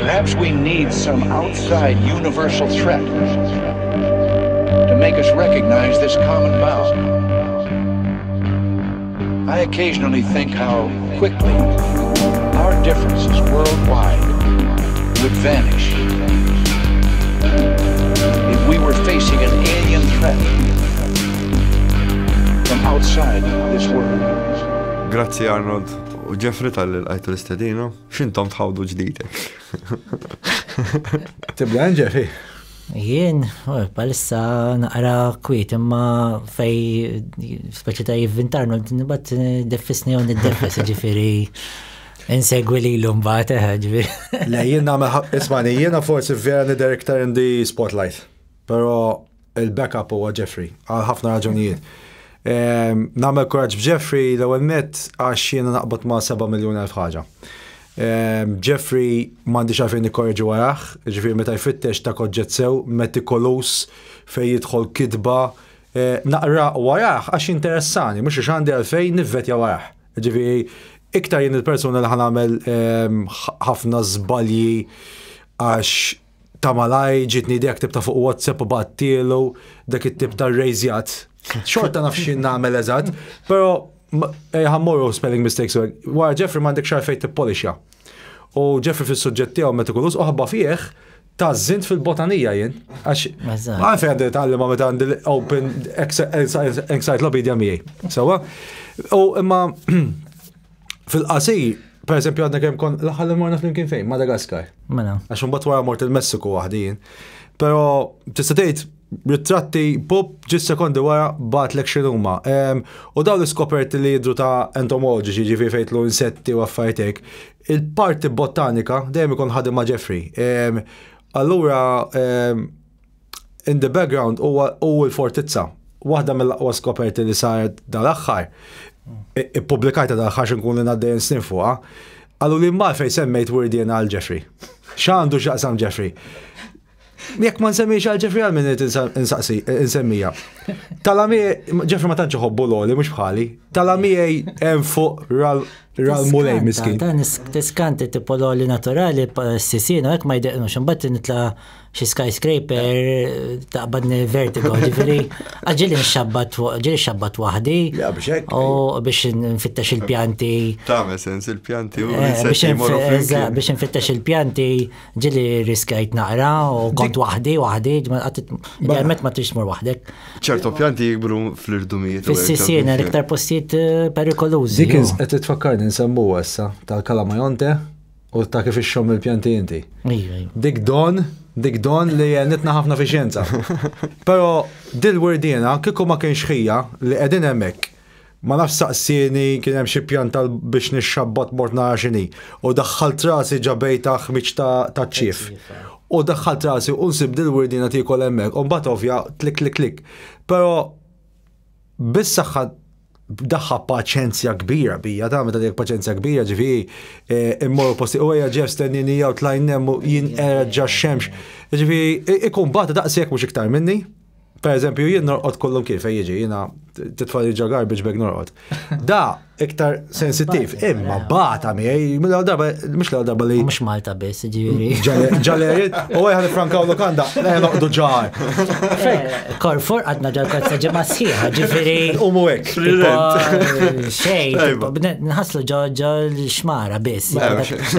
Perhaps we need some outside universal threat to make us recognize this common bond. I occasionally think how quickly our differences worldwide would vanish if we were facing an alien threat from outside this world. Grazzi Arnold u Jeffrey tal-li lqajtu l-istedina. X'intom tħawdu ġdidek? Tibda Jeffrey? Jien, oh, palissa naqra kwiet, imma fej speċi ta' jivvintar, nibgħat defisni u niddefis, ġifieri insegwi li l-umbat, eh, ġifieri. Le, jien nagħmel ismani, jiena forsi vera nidher iktar in the spotlight, però il-backup huwa Jeffrey, għal ħafna raġunijiet. Ehm, nagħmel kuraġġ b'Jeffrey l-ewwel nett għax jiena naqbad ma' 7 miljun elf ħaġa. Ehm, Jeffrey m'għandix għalfejn nikkorreġi warah, ġifieri meta jfittex ta' koġġet sew, metikolus fejn jidħol kitba, eh, naqra warah għax interessani, mhux għax għandi għalfejn nivvetja warah. Ġifieri iktar jien il-persuna li ħanamel ehm, ħafna żbalji għax ta' malaj ġitni idea ktibta fuq WhatsApp u battilu dak it-tip ta' rejżjat. Xorta naf x'in nagħmel eżatt, però ħammorru spelling mistakes. Wara Jeffrey m'għandek xar fejn tippolixja. U Jeffrey fis-suġġett tiegħu metikulus u ħabba fih ta' zint fil-botanija jien. Għax għalfejn għandi tgħallem meta għandi open encyclopedia miegħi. Sewa? U imma fil-qasir, per eżempju għadna kemm kon l-aħħar li morna flimkien fejn, Madagaskar. Mela. Għax imbagħad wara mort il-Messiku waħdi jien. Però tista' tgħid ritratti pop ġis sekondi wara batlek x'inhuma. U dawn l-iskoperti li jidru ta' entomoloġiċi ġifieri fejtlu insetti u affarijiet hekk, il-parti botanika dejjem ikun ħadem ma' Jeffrey. Allura in the background huwa l-fortizza. Waħda mill-aqwa skoperti li saret dal-aħħar, ippubblikajta dal-aħħar x'inkun li ngħaddejn snin fuqha, qalu li ma fejn semmejt wirdiena għal Jeffrey. X'għandu x'jaqsam Jeffrey? Jekk ma nsemmix għal Jeffrey għal min insaqsi, insemmija. Talami, Jeffrey ma tantx iħobbu l-oli, mhux bħali. Talami hemm fuq ral mulej miskin. Dan tiskanti tipo l-oli naturali, s-sisina, hekk ma jdeqnux, imbagħad nitla' xi skyscraper taqbadni vertigo, ġifieri ġieli nxabbat ġieli xabbat waħdi. U biex nfittex il-pjanti. Tagħmel sens il-pjanti u eh, biex nfittex il-pjanti ġieli riskajt naqra u kont waħdi waħdi, idealment ma trix tmur waħdek. ċertu pjanti jikbru fl-irdumijiet. Fis-sisien l-iktar postijiet eh, perikolużi. Dik qed titfakkarni nsemmu issa tal-Kalamajonte. U ta' kif ixxomm il-pjanti inti. Iva, iva. Dik don, dik don li jenitna ħafna fi xjenza. Pero dil-wirdiena kieku ma kienx ħija li qegħdin hemmhekk. Ma nafx saqsieni kien hemm xi pjanta biex nixxabbat mort nara x'inhi. U daħħalt rasi ġa bejta ħmiġ ta' ċief. U daħħalt rasi u nsib dil-wirdiena tiekol hemmhekk. U mbagħad ovvja klik klik klik. Pero bis-saħħa daħħa paċenzja kbira bija, ta' meta dik paċenzja kbira ġifieri eh, immorru posti u ejja ġef stennini jew tlajn hemm u jien erġa' xemx. Ġifieri ikun bata daqshekk mhux iktar minni. Per eżempju, jien norqod kollum kif jiġi, jiena titfa' ġa garbage bag norqod. Da iktar sensittiv, imma bata miegħi, mill-ewwel darba, mhux l-ewwel darba li. Mhux Malta biss, ġifieri. Ġaleri, u għaj frankaw lukanda, ejja noqdu ġar. Eh, Korfor għadna ġar kozza ġimgħa sħiħa, ġifieri. U mu hekk. Xejn, nħasslu ġo ġo l-xmara biss.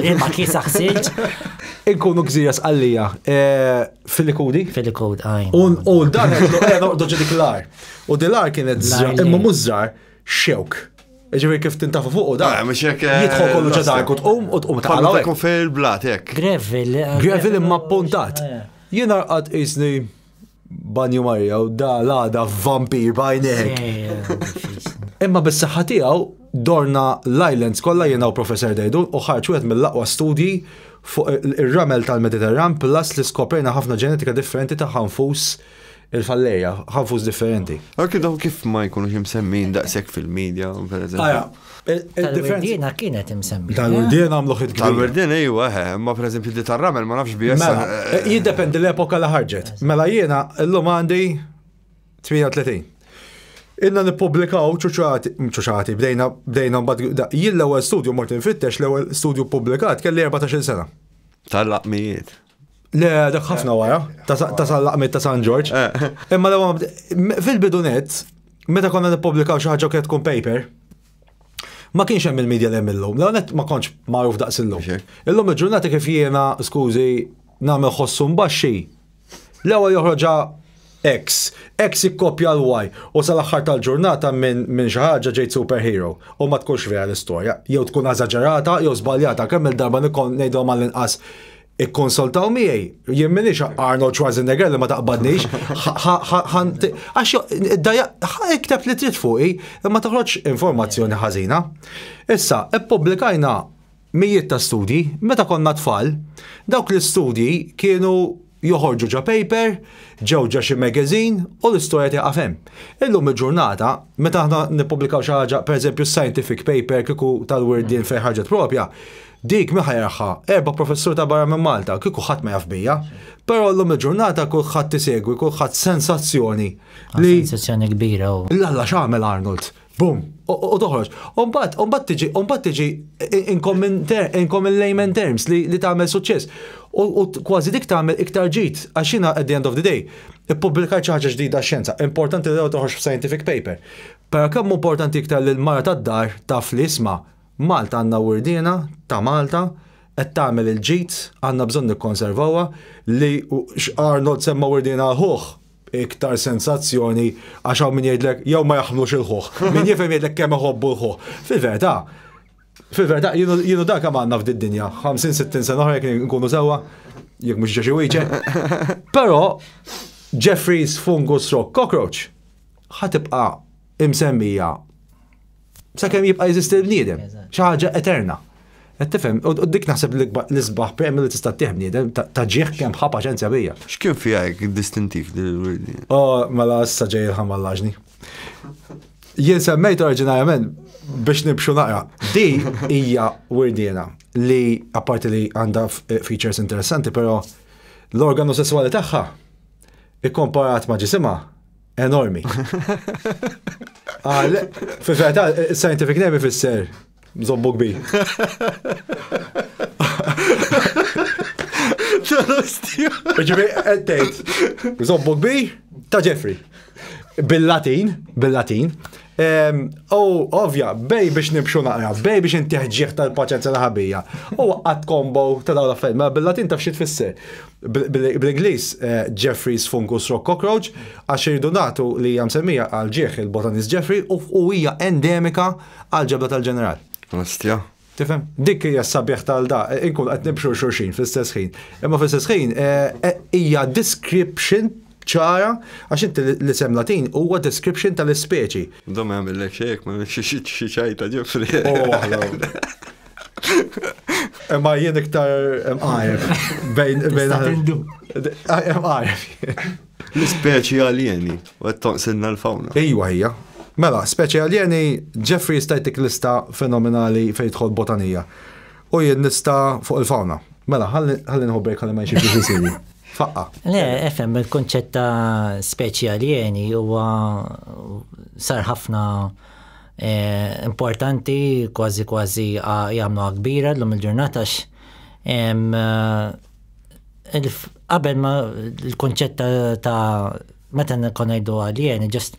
Imma kiesaħ silġ. Inkunu gżira sqallija eh, fil-likudi. Fil-likud, għajn. U dan ejja noqdu ġo dik l-ar. U dil-ar kienet żgħar, imma mhux żgħar, xewk. Ġifieri kif tintafa fuq u dan. Ah, mhux hekk, eh, Jidħol kollu ġo dark u tqum u tqum Bħal taqla' tkun fil-blat hekk. Greville. eh, Greville imma appuntat. Jiena rqad qisni Banju Marija u da l-għada vampir bajnek. Imma bis-saħħa tiegħu dorna l-islands kollha jiena u Professor Dejdun u ħarġ wieħed mill-aqwa studji fuq ir-ramel tal-Mediterran plus li skoprejna ħafna ġenetika differenti ta' ħanfus il-fallerja, ħanfus differenti. Anke dawn kif ma jkunux imsemmin daqshekk fil-media, per eżempju. Tal-Wirdiena kienet imsemmija. Tal-Wirdiena għamlu ħid kbir. Tal-Wirdiena iwa, eħe, imma per eżempju di tar-ramel ma nafx bija. Mela, eh, jiddependi l-epoka li ħarġet. Mela jiena llum għandi 38. Ilna nippubblikaw ċuċati, ċuċati, bdejna, bdejna mbagħad, jien l-ewwel studju mort infittex, l-ewwel studju ppubblikat kelli 14-il sena. Tal-laqmijiet. Le, dak ħafna wara, ta' sal-laqmiet ta' San Ġorġ. Eh. Imma l-ewwel fil-bidu net, meta konna nippubblikaw xi ħaġa kienet tkun paper, ma kienx hemm il-medja li hemm illum. L-ewwel net ma kontx magħruf daqs illum. Illum il-ġurnata kif jiena, skużi, nagħmel ħossu mbaxxi, L-ewwel joħroġha X, X jikkopja l-Y u sal-aħħar tal-ġurnata minn min xi ħaġa ġejt superhero u ma tkunx vera l-istorja, jew tkun eżaġerata jew żbaljata kemm il-darba nikon ngħidhom għall-inqas ikkonsultaw miegħi. Jien m'iniex Arnold Schwarzenegger li ma taqbadnix. Għax ikteb li trid fuqi, imma toħroġ informazzjoni ħażina. Issa, ippubblikajna mijiet ta' studji, meta konna tfal, dawk l-istudji kienu joħorġu ġo paper, ġew ġo xi magazine u l-istorja tieqaf hemm. Illum il-ġurnata, meta aħna nippubblikaw xi ħaġa, pereżempju scientific paper kieku tal-wirdien fejn ħarġet propja, dik min ħa jaraha? Erba' professur ta' barra minn Malta, kieku ħadd ma jaf bija. Però llum il-ġurnata kulħadd isegwi, kulħadd sensazzjoni li. Sensazzjoni kbira u. L-alla x'għamel Arnold? Bum, u toħroġ. Umbagħad, umbagħad tiġi, umbagħad tiġi in common, in common layman terms li, li tagħmel suċċess. U kważi dik tagħmel iktar ġid, għax jiena at the end of the day, ippubblikajt xi ħaġa ġdida xjenza, importanti li toħroġ f'scientific paper. Però kemm importanti iktar li l-mara tad-dar taf li isma' Malta għandna wirdiena ta' Malta qed tagħmel il-ġid, għandna bżonn nikkonservawha li Arnold semma wirdiena għal ħuh iktar sensazzjoni għax hawn min jgħidlek jew ma jaħmlux il-ħuħ. Min jifhem jgħidlek kemm iħobbu l-ħuħ. Fil-verità, fil-verità jienu dak kemm għandna f'did-dinja, 50-60 sena oħra jekk nkunu sewwa, jekk mhux ġeġi wieġe. Però Jeffrey's Fungus Rock Cockroach ħatibqa' imsemmija Sakemm jibqa' jeżisti l-bniedem, xi ħaġa eterna. Qed tifhem, u dik naħseb l-isbaħ premju li tista' ttih bniedem ta' ġieħ kemm ħa paċenzja bija. X'kien fiha hekk distintiv din il-wirdi? Oh, mela issa ġej il-ħamallaġni. Jien semmejt oriġinarjament biex nibxu naqra. Di hija wirdiena li apparti li għandha features interessanti, però l-organu sesswali tagħha ikkomparat ma' ġisimha enormi. Ah, fil-verità, scientific name ifisser zombu kbir. Ġifieri, qed zombu kbir ta' Jeffrey. Bil-Latin, bil-Latin. U ovvja, bej biex nibxu naqra, bej biex intieħ tal-paċenza l-ħabija. U għat kombo ta' dawn l-affarijiet, ma bil-Latin taf xi tfisser. Bl-Ingliż eh, Jeffrey's Fungus Rock Cockroach, għax irridu nagħtu li hija msemmija għal ġieħ il-botanist Jeffrey u hija endemika għal ġebla tal-ġeneral. Ostja. Tifhem? Dik hija s-sabiħ tal-da, inkun qed nibxu xulxin fl-istess ħin. Imma fl-istess ħin eh, eh, hija description ċara għax inti l-isem Latin huwa description tal-ispeċi. Dom jagħmillek xejk ma xi ċajta Jeffrey. Oh, Imma jien iktar imqareb bejn bejn imqareb. L-ispeċi aljeni u qed tonqsilna l-fawna. Ejwa hija. Mela, speċi aljeni, Jeffrey jista' jtik lista fenomenali fejn jidħol botanija. U jien nista' fuq il-fawna. Mela, ħalli nħu break ħalli ma jxibx isiri. Faqqa. Le, efem, il-konċett ta' speċi aljeni huwa sar ħafna Eh, importanti, kważi kważi jagħmluha kbira llum il-ġurnata għax eh, qabel ma l-konċett ta' meta nkun ngħidu aljeni, just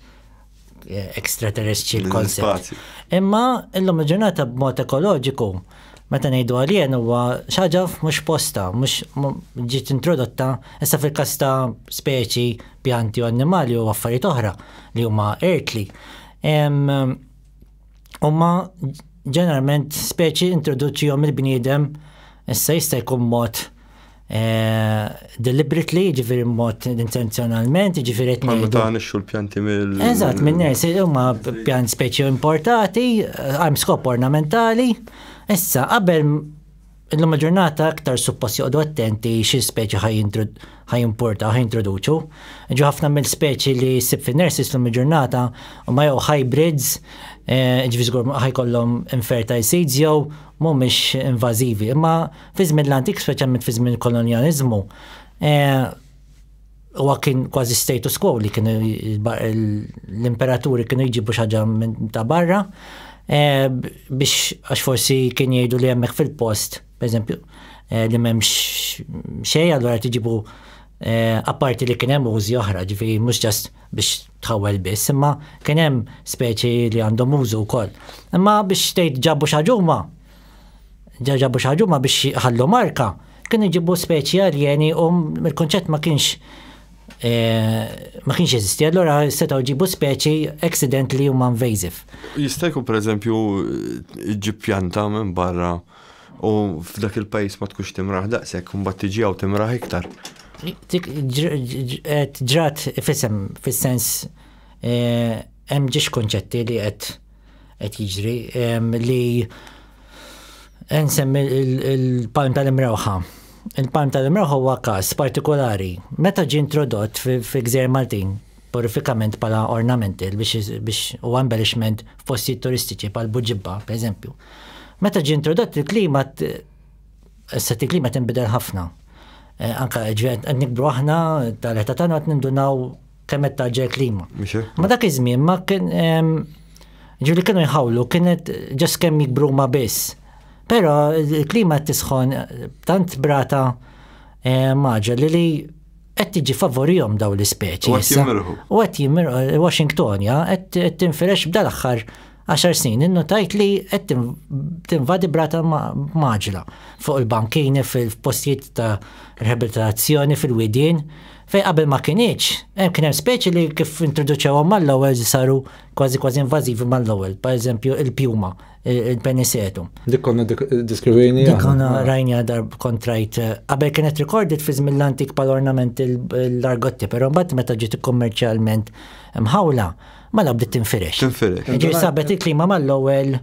eh, extraterrestrial concept. Imma illum il-ġurnata b'mod ekoloġiku, meta ngħidu alien huwa xi ħaġa mhux posta, mhux ġiet introdotta issa fil-każ ta' speċi, pjanti u annimali u affarijiet oħra li huma earthly. Huma ġeneralment speċi introduċihom il-bniedem issa jista' jkun mod eh, deliberately, ġifieri mod intenzjonalment, ġifieri qed ngħidu. Ta' nixxu l-pjanti mill. Eżatt, minn nies huma pjant speċi importati, għam skop ornamentali. Issa qabel Illum il-ġurnata aktar suppost joqogħdu attenti xi speċi ħa jimportaw, ħa jintroduċu. Ġo ħafna mill-speċi li ssib fin-nurseries illum il-ġurnata huma jew hybrids, eh, ġifieri żgur ħa jkollhom infertile seeds jew mhumiex invażivi. Imma fi żmien l-antik, speċjalment fi żmien il-kolonjaliżmu, eh, Huwa kien kważi status quo li kienu l-imperaturi kienu jġibu xi ħaġa minn ta' barra biex għax forsi kien jgħidu li hemmhekk fil-post, per eżempju, li m'hemmx xejn, allura tiġibu apparti li kien hemm użi oħra, ġifieri mhux just biex tħawwel biss, imma kien hemm speċi li għandhom użu wkoll. Imma biex tgħid ġabu xi ħaġa huma, ġabu xi ħaġa huma biex ħallu marka, kienu jġibu speċi aljeni u il-konċett ma kienx jeżisti, allura setgħu jġibu speċi accidentally huma invasive. Jista' jkun, pereżempju, ġib pjanta minn barra u f'dak il-pajjiż ma tkunx timraħ daqshekk, u mbagħad tiġi hawn timraħ iktar. Ġrat fisem, fis-sens hemm ġiex konċetti li qed jiġri li nsemmi il-palm tal-imrewħa. Il-palm tal-imrewħa huwa każ partikolari. Meta ġie introdott fi Gżejjer Maltin, purifikament bħala ornamental biex u embellishment f'postijiet turistiċi bħal Buġibba, per eżempju. Meta ġie introdott il-klima, issa il-klima tinbidel ħafna. Anka qed nikbru aħna tal-età tagħna qed nindunaw kemm qed taġġel klima. Ma dak iż-żmien ma kien ġieli kienu jħawlu kienet just kemm jikbru ma biss. Però il-klima tisħon tant brata maġa li qed tiġi favorihom daw l-ispeċi. U qed jimirħu. U qed jimirħu Washingtonia qed tinfirex b'dal-aħħar 10 snin. Innotajt li qed tinvadi brata maġla fuq il-bankini, fil-postijiet ta' rehabilitazzjoni, fil-widien, fej qabel ma kinitx. Hemm kien hemm speċi li kif introduċewhom mal-ewwel saru kważi kważi invażivi mal-ewwel, per eżempju il-pjuma, il-pennisetum. Dik konna diskrivejni. Dik konna rajna darb kontrajt. Qabel kienet recorded fi żmien l-antik pal ornament l-argotti, però mbagħad meta ġiet kummerċjalment mħawla, mela bdiet tinfirex. Tinfirex. Ġi sabet il-klima mal-ewwel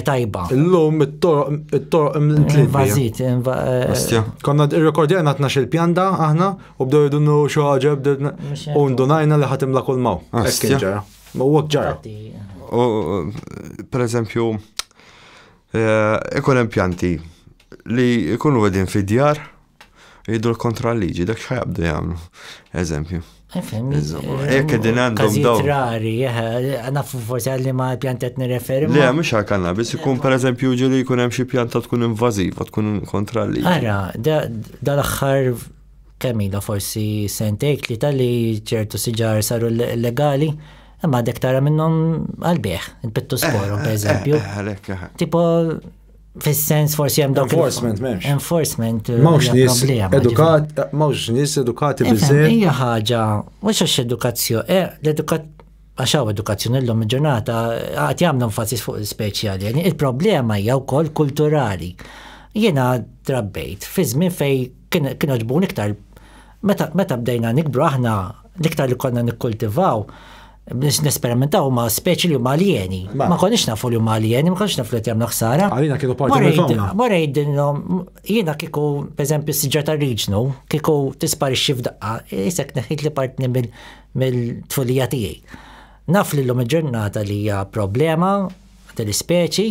tajba. Illum it-toroq Invażit. Konna irrekordjajna 12 pjanta aħna u bdew jidunnu xi ħaġa u ndunajna li ħatimla kull maw. Hekk kien ġara. Ma huwa ġara. U per eżempju, ikun hemm pjanti li jkunu qegħdin fid-djar jgħidu l-kontra liġi, dak x'ħa jaqbdu jagħmlu. Eżempju. Jekk qegħdin għandhom daw. Rari, nafu forsi għalli ma pjantet nirreferi. Le, mhux għal cannabis, ikun per eżempju ġieli jkun hemm xi pjanta tkun invażiva, tkun kontra liġi. Ara, dal-aħħar kemm ilha, forsi sentejk li tal-li ċertu siġar saru legali, imma għadek tara minnhom għal-bejgħ, il-pittosporum per eżempju. Tipo, fis-sens forsi hemm dawk. Enforcement m'hemmx. Enforcement. M'hawnx nies edukat, m'hawnx nies edukati biżejjed. Hija ħaġa, mhux għax edukazzjoni, l-edukat għax hawn edukazzjoni llum il-ġurnata għad jagħmlu enfasi fuq il-speċjali. Il-problema hija wkoll kulturali. Jiena trabbejt fi żmien fej kienu ġbun iktar meta bdejna nikbru aħna, l-iktar li konna nikkultivaw biex nesperimentaw ma' speċi li huma aljeni. Ma konniex nafu li huma aljeni, ma konniex nafu li jagħmlu ħsara. Għalina kienu parti mill-fauna. Morejdinhom, jiena kieku, pereżempju, s-siġra tar-riġnu, kieku tisparixxi f'daqqa, isek neħħit li partni mill-tfulija tiegħi. Naf li l-lum il-ġurnata li hija problema tal-ispeċi,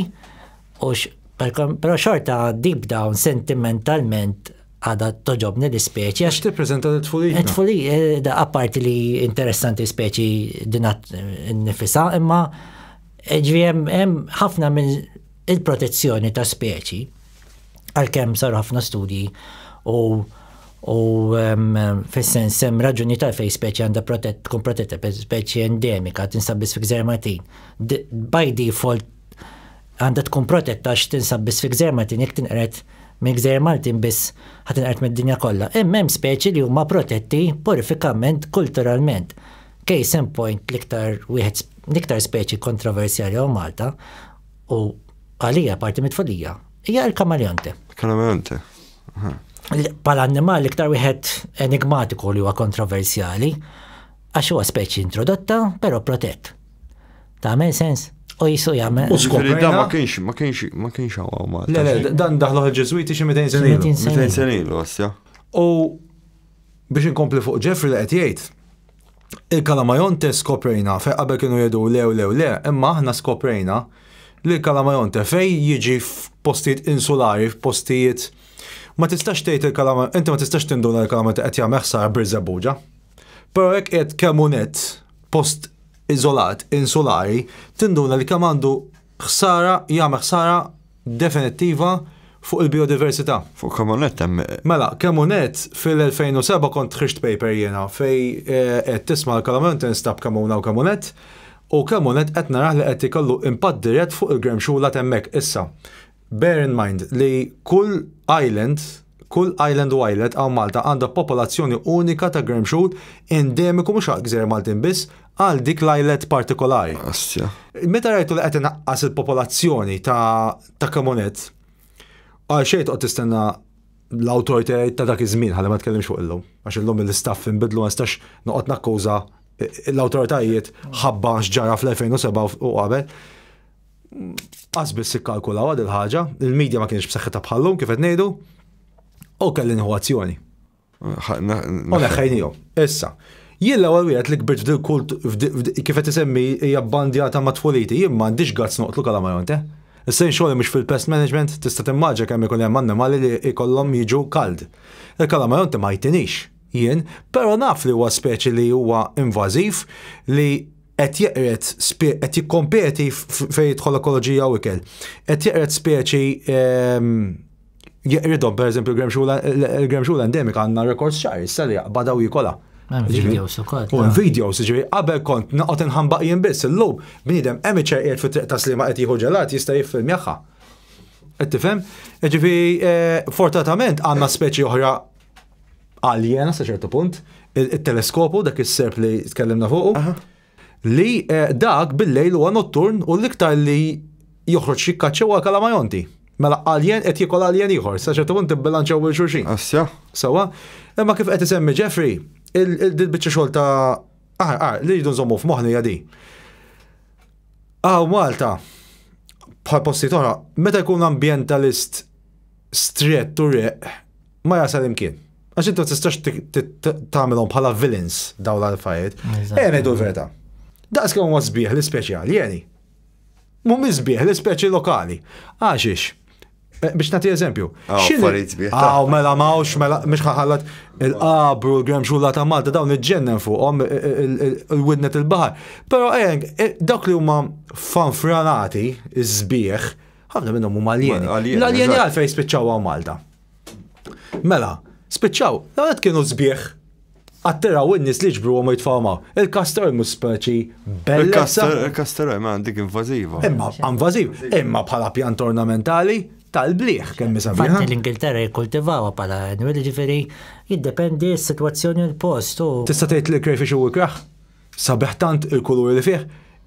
u però xorta deep down sentimentalment għada togħġobni l-ispeċi. Għax tippreżenta l-tfulija. Tfulija, da apparti li interessanti speċi dinat nifisa, imma ġvi hemm ħafna minn il-protezzjoni ta' speċi, għalkemm saru ħafna studji u fis-sens hemm raġuni ta' fej speċi għandha tkun protetta, per speċi endemika tinsab biss fi Gżejjer Maltin. By default għandha tkun protetta għax tinsab biss fi Gżejjer Maltin, jekk tinqered minn Gżejjer Maltin biss ħa tinqered mid-dinja kollha. Imma hemm speċi li huma protetti purifikament kulturalment. Case in point, l-iktar wieħed l-iktar speċi kontroversjali hawn Malta u għalija parti mit-tfulija hija l-kamaleonte. Kamaleonte. Pala annimal l-iktar wieħed enigmatiku li huwa kontroversjali għax huwa speċi introdotta però protett. Tagħmel sens? U jisu jagħmel. U Ġifieri dan ma skoprejna. kienx ma kienx ma kienx hawn Malta. Le, dan daħluh il-Ġeżwiti xi 200 sena ilu. 200 200 sena ilu, ostja. U biex inkompli fuq Jeffrey li qed jgħid, il-Kalamajonte skoprejna fej qabel kienu jgħidu le u le u le, imma aħna skoprejna li l-Kalamajonte fej jiġi f'postijiet insulari, f'postijiet ma tistax tgħid il-Kalama, inti ma tistax tinduna l-Kalamajonte qed jagħmel ħsara Birżebbuġa. Però jekk qiegħed Kemmunett, post iżolat, insulari, tinduna li kemm għandu ħsara, jagħmel ħsara definittiva fuq il-biodiversità. Fuq Kemmunett hemm. Mela, Kemmunett fil-2007 kont ħriġt paper jiena fejn qed tisma' l-Kalamonte instab Kemmuna u Kemmunett u Kemmunett qed narah li qed ikollu impatt dirett fuq il-gremxula t'hemmhekk. Issa, bear in mind li kull island, kull island u islet hawn Malta għandha popolazzjoni unika ta' gremxul endemiku mhux għall-gżejjer Maltin biss, għal dik l-islet partikolari. Ostja. Meta rajtu li qed inaqqas il-popolazzjoni ta' ta' Kemmunett, għal xejn toqgħod tistenna l-awtoritajiet ta' dak iż-żmien, ħalli ma tkellimx fuq illum, għax illum l-istaff inbidlu ma nistax noqgħod nakkuża l-awtoritajiet ħabba x'ġara fl-2007 u qabel. Qas biss ikkalkulaw għad il-ħaġa, il-medja ma kienx b'saħħitha bħallum kif qed ngħidu, u kelli nieħu azzjoni. U neħħejnihom. Issa, jien l-ewwel wieħed li kbirt f'dil kult kif qed isemmi hija bbandjata ma' tfuliti, jien m'għandix guts noqtlu kalamajonte. Issa jien xogħli mhux fil-pest management, tista' timmaġina kemm ikun hemm annimali li jkollhom jiġu kald. Il-kalamajonte ma jtinix jien, però naf li huwa speċi li huwa invażiv li qed jeqred qed jikkompeti fejn jidħol ekoloġija u ikel. Qed jeqred speċi jeqridhom pereżempju il-gremxula endemika għandna records ċar issa li jaqbadha u jikolha. Hemm videos ukoll. U hemm videos, ġifieri qabel kont noqgħod inħambaq jien biss, illum bniedem amateur qiegħed fit-triq ta' Sliema qed jieħu ġelat jista' jiffilmjaha. Qed tifhem? Ġifieri fortunatament għandna speċi oħra aljena sa ċertu punt, il-teleskopu dak is-serp li tkellimna fuqu, li dak bil-lejl huwa notturn u l-iktar li joħroġ jikkaċċja huwa kalamajonti. Mela aljen qed jiekol aljen ieħor, sa ċertu punt ibbilanċjaw lil xulxin. Assja. Sewwa, imma kif qed isemmi Jeffrey, il-biċċa xogħol ta' ah, li rridu nżommu f'moħħna hija di. Hawn Malta, bħal postijiet oħra, meta jkun ambjentalist strett u req, ma jasal imkien. Għax inti ma tistax tagħmilhom bħala villains dawn l-affarijiet. Ejja ngħidu l-verità. Daqs kemm huma sbieħ l-ispeċi aljeni. Mhumiex sbieħ l-ispeċi lokali. Għaxiex? Biex nagħti eżempju. Affarijiet sbieħ. Aw, mela m'hawnx, mela mhux ħaħallat il-qabru, l-gremxula ta' Malta dawn iġġennen fuqhom il-widnet il-baħar. Però dawk li huma fanfranati, iż-sbieħ, ħafna minnhom huma aljeni. L-aljeni għalfejn spiċċaw hawn Malta. Mela, spiċċaw, l-għanet kienu sbieħ, attiraw in-nies li ġbru u jitfgħu ma. Il-castor mhux speċi bellezza. Il-castor ma dik invażiva. Imma invażiv, imma bħala pjanta ornamentali tal-bliħ kemm sabiħa. Infatti l-Ingilterra jikkultivawha bħala annual, ġifieri jiddependi s-sitwazzjoni u l-post. Tista' tgħid li crayfish hu ikrah? Sabiħ tant il-kuluri li fih,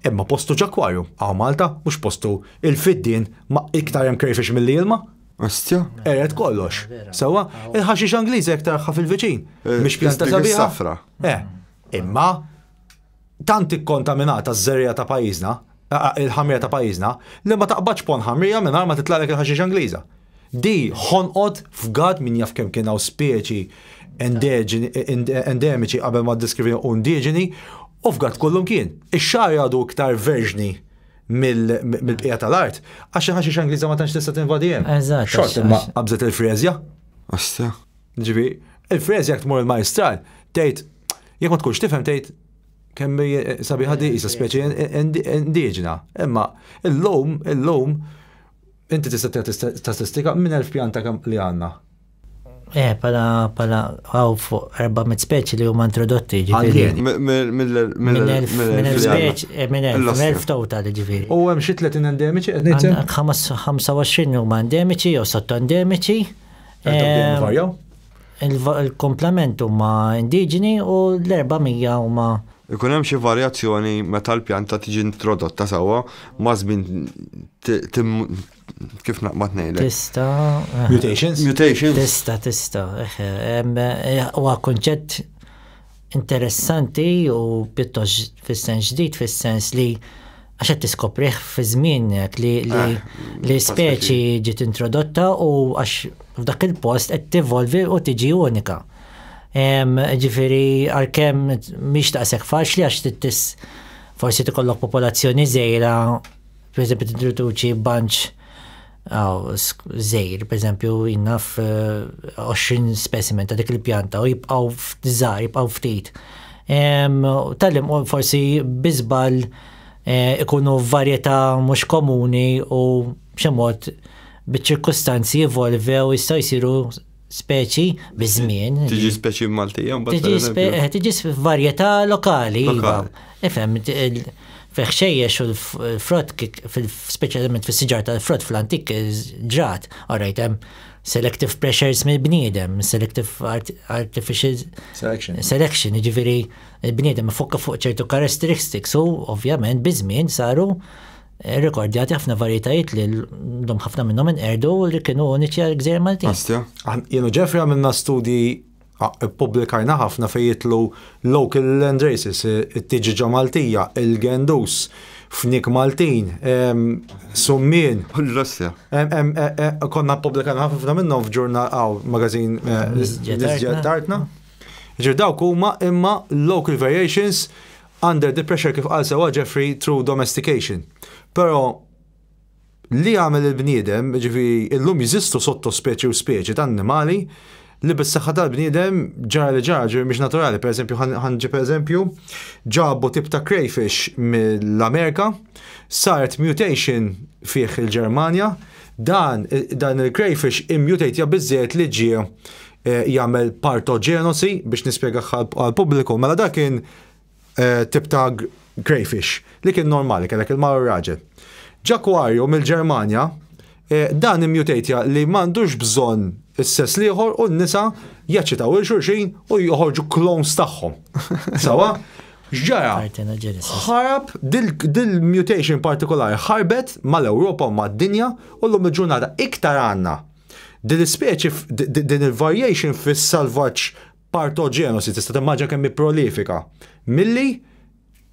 imma postu ġ'akwarju. Hawn Malta mhux postu il-fiddien ma iktar hemm crayfish milli ilma. Ostja. Eret kollox. Sewwa, il-ħaxix Angliż jekk taraħħa fil-viċin. Mhix pjanta sabiħa. Safra. Imma tant ikkontaminata ż-żerriegħa ta' pajjiżna, il-ħamrija ta' pajjiżna, li ma taqbadx pon ħamrija mingħajr ma titlaqlek il-ħaxix Angliża. Di ħonqot f'gad min jaf kemm kien hawn speċi endemiċi qabel ma ddiskrivi u indiġeni u f'gad kullum kien. Ix-xagħar għadu iktar verġni mill-bqija tal-art, għax il-ħaxix Angliża ma tantx tista' tinvadi hemm. Eżatt. Xort imma qabżet il-Freżja. Ostja. Ġifi, il-Freżja jekk tmur il-majstral, tgħid jekk ma tkunx tifhem tgħid kemm sabiħa di isa speċi indiġena. Imma illum, illum, inti tista' tagħti statistika minn 1000 pjanta kemm li għandna. Pala, pala, għaw fuq 400 speċi li huma introdotti, ġifieri. Minn elf speċi, minn elf, elf total, ġifieri. U hemm xi 30 endemiċi qed ngħid? Għandek 25 huma endemiċi jew sottoendemiċi. Varjaw? Il-komplement huma indiġeni u l-400 huma Ikun hemm xi varjazzjoni meta l-pjanta tiġi introdotta sewwa ma' żmien kif naqbad ngħidlek. Tista'. Mutations? Mutations. Tista', tista'. Huwa kunċett interessanti u pjuttost fis-sens ġdid, fis-sens li għax qed tiskoprih fi żmienek li li speċi ġiet introdotta u għax f'dak il-post qed tivolvi u tiġi unika. Ġifieri għalkemm mhix daqshekk faċli għax tis forsi tikollok popolazzjoni żgħira, pereżempju tintroduċi bunch żgħir, pereżempju jien naf 20 specimen ta' dik il-pjanta u jibqgħu żgħar, jibqgħu ftit. Tal-li forsi bi żball ikunu varjetà mhux komuni u b'xi mod biċ-ċirkustanzi evolvew jistgħu jsiru speċi biż-żmien. Tiġi speċi Maltija mbagħad. Tiġi eh, varjetà lokali. Iva. Ifhem, fil-ħxejjex u l-frott, speċjalment fis-siġar tal-frott fl-antik ġrat, alright, hemm selective pressures mill-bniedem, selective artificial selection, selection ġifieri il-bniedem ifokka fuq ċertu characteristics u ovvjament biż-żmien saru Irrekordjati ħafna varjetajiet li l-lum ħafna minnhom inqerdu li kienu uniċi għal gżejjer Maltin. Ostja. Jien u Jeffrey għamilna studji ippubblikajna ħafna fejn jitlu local land races, it-tiġiġa Maltija, il-gendus, fnik Maltin, summien. L-Ostja. E, e, konna ppubblikajna ħafna minnhom f'ġurnal għaw magazin eh, Nisġet Tartna. Ġir dawk huma imma local variations Under the pressure kif qal sewwa Jeffrey through domestication. Però li għamel il-bniedem, ġifieri illum jeżistu sottospeċi u speċi ta' annimali li bis-saħħa tal-bniedem ġara li ġara ġifieri mhix naturali. Per eżempju, ħanġib eżempju, ġabu tip ta' crayfish mill-Amerika, saret mutation fih il-Ġermanja, dan, dan il-crayfish immutatja biżżejjed li ġie eh, jagħmel partogenosi biex nispjega għall-pubbliku. Mela dak kien eh, tip ta' crayfish li kien normali kellek il-mara u raġel. Ġakwarju mill-Ġermanja eh, dan immutatja li m'għandux bżonn is-sess l-ieħor u n-nisa jaċċitaw il xulxin u joħorġu clones tagħhom. Sawa? X'ġara? Ħarab dil-mutation partikolari ħarbet mal-Ewropa u mad-dinja u l-lum il-ġurnata iktar għandna din l-ispeċi din il-variation fis-salvaġġ Partogenosi tista' timmaġina kemm hi prolifika. Milli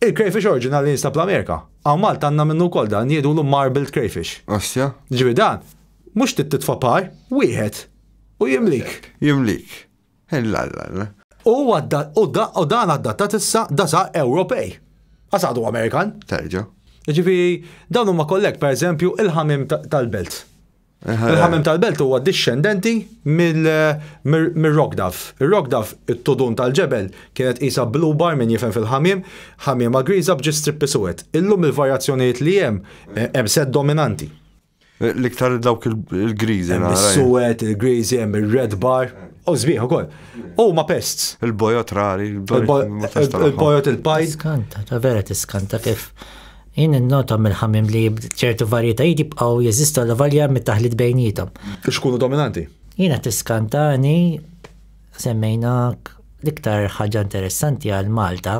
il-crayfish original li jinstab l-Amerika. Hawn Malta għandna minnu wkoll dan jgħidulu marbled crayfish. Ostja. Ġifieri dan mhux trid titfa' par, wieħed u jimlik. Jimlik. Illa alla. U u dan adattat issa da sar Ewropej. Għas għadu Amerikan. Terġa'. Ġifieri dawn huma kollek pereżempju il-ħamiem tal-belt. Il-ħamiem tal-belt huwa dixxendenti mir-rock dove. Ir-rock dove, it-tudun tal-ġebel, kienet qisha blue bar min jifhem fil-ħamiem, ħamiema griża b'ġi strippi suwed. Illum il-varjazzjonijiet li hemm, hemm sett dominanti. L-iktar dawk il-griżi. Hemm is-suwed, il-griżi, hemm ir-red bar. U sbieħ ukoll. Huma pests. Il-bojot rari. Il-bojot il-pajd. Skanta, ta' vera tiskanta kif Jien innota mill-ħamiem li ċertu varjetajiet jibqgħu jeżistu għal valja mit-taħlit bejniethom. X'kunu dominanti? Jiena tiskantani semmejna l-iktar ħaġa interessanti għal Malta,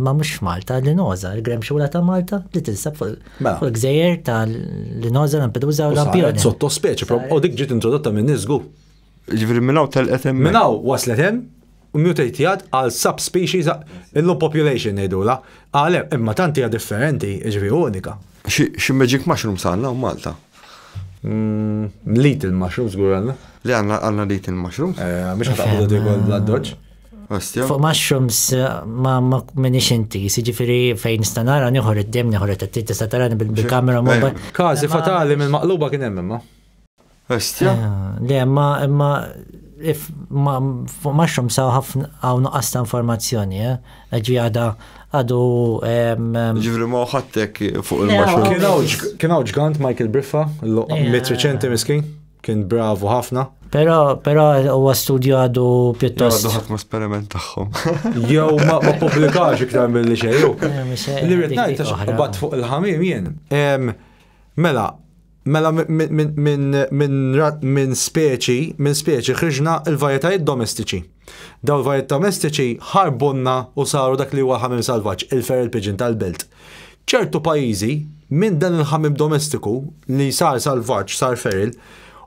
ma mhux f'Malta, l-Inoza, il-gremxula ta' Malta li tinsab fuq mela. il-gżejjer tal-Inoza, Lampedusa u Lampione. Sotto speċi, u dik ġiet introdotta minn nies żgur. Ġifieri minn hawn telqet hemm. Minn hawn waslet hemm u mutatjat għal subspecies illum population ngħidula. Għal hemm imma tant hija differenti, ġifieri unika. Xi magic mushrooms għandna hawn Malta? Mm, little mushrooms żgur għandna. Li għandna għandna little mushrooms? Eh, mhux ħataqbdu tikol bl-addoċ. Fuq mushrooms eh, ma ma minix inti, jiġifieri fejn nista' nara nieħor id-dem nieħor it-tista' tista' tarani bil-kamera mobile. Każi fatali minn maqluba kien hemm imma. Bestja? Eh, le, ma imma if ma fuq mushroom sa ħafna hawn nuqqas ta' informazzjoni, eh? Ġi għada għadu. Ġifri ma ħattek fuq il-mushroom. Kien hawn ġgant Michael Briffa, mit reċenti miskin, kien bravu ħafna. Però però huwa studju għadu pjuttost. Għadu ħadd ma esperiment tagħhom. Jew ma pubblikax iktar milli xejn. Li rrid ngħid bat fuq il-ħamiem jien. Mela, Mela minn speċi, minn speċi ħriġna l-varjetajiet domestiċi. Dawn il-varjetajiet domestiċi ħarbunna u saru dak li huwa l-ħamiem salvaġġ, il-feral pigeon tal-belt. Ċertu pajjiżi, minn dan il-ħamiem domestiku li sar salvaġġ, sar feral,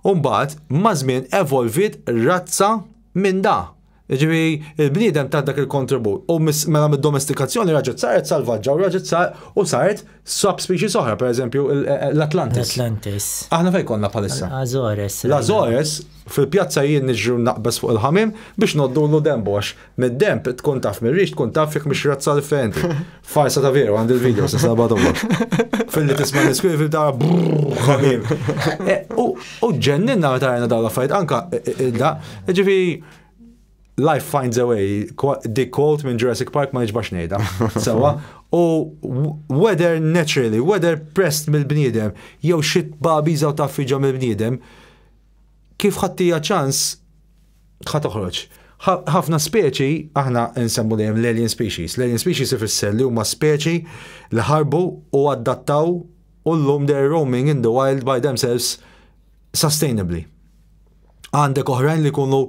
u mbagħad maż-żmien evolviet razza minn da. Jiġifieri il-bniedem ta dak il-kontribut u mela mid-domestikazzjoni raġgħet saret salvaġġa u raġgħet sar u saret subspecies oħra, pereżempju l-Atlantis. L-Atlantis. Aħna fejn konna bħalissa? Azores. L-Azores fil-pjazza jien niġri naqbeż fuq il-ħamiem biex ngħoddulu denbu għax mid-denb tkun taf mir-rix tkun taf jekk mhix razza differenti. Farsa ta' veru għandi il-video se nabgħathomlok. Filli tisma' l-iskwil ta' ħamiem. E, u ġenninna meta rajna dawn l-affarijiet anka e, e, da, ġifieri. Life finds a way, dik quote minn Jurassic Park ma niġbax ngħidha. Sewwa, u whether naturally, whether pressed mill-bniedem, jew xi tbabiża u tgħaffiġa mill-bniedem, kif ħattija ċans ħa toħroġ. Ħafna speċi, aħna nsemmu dejjem l-alien species. L-alien species ifisser li huma speċi li ħarbu u adattaw u llum they're roaming in the wild by themselves sustainably. Għandek oħrajn li jkunu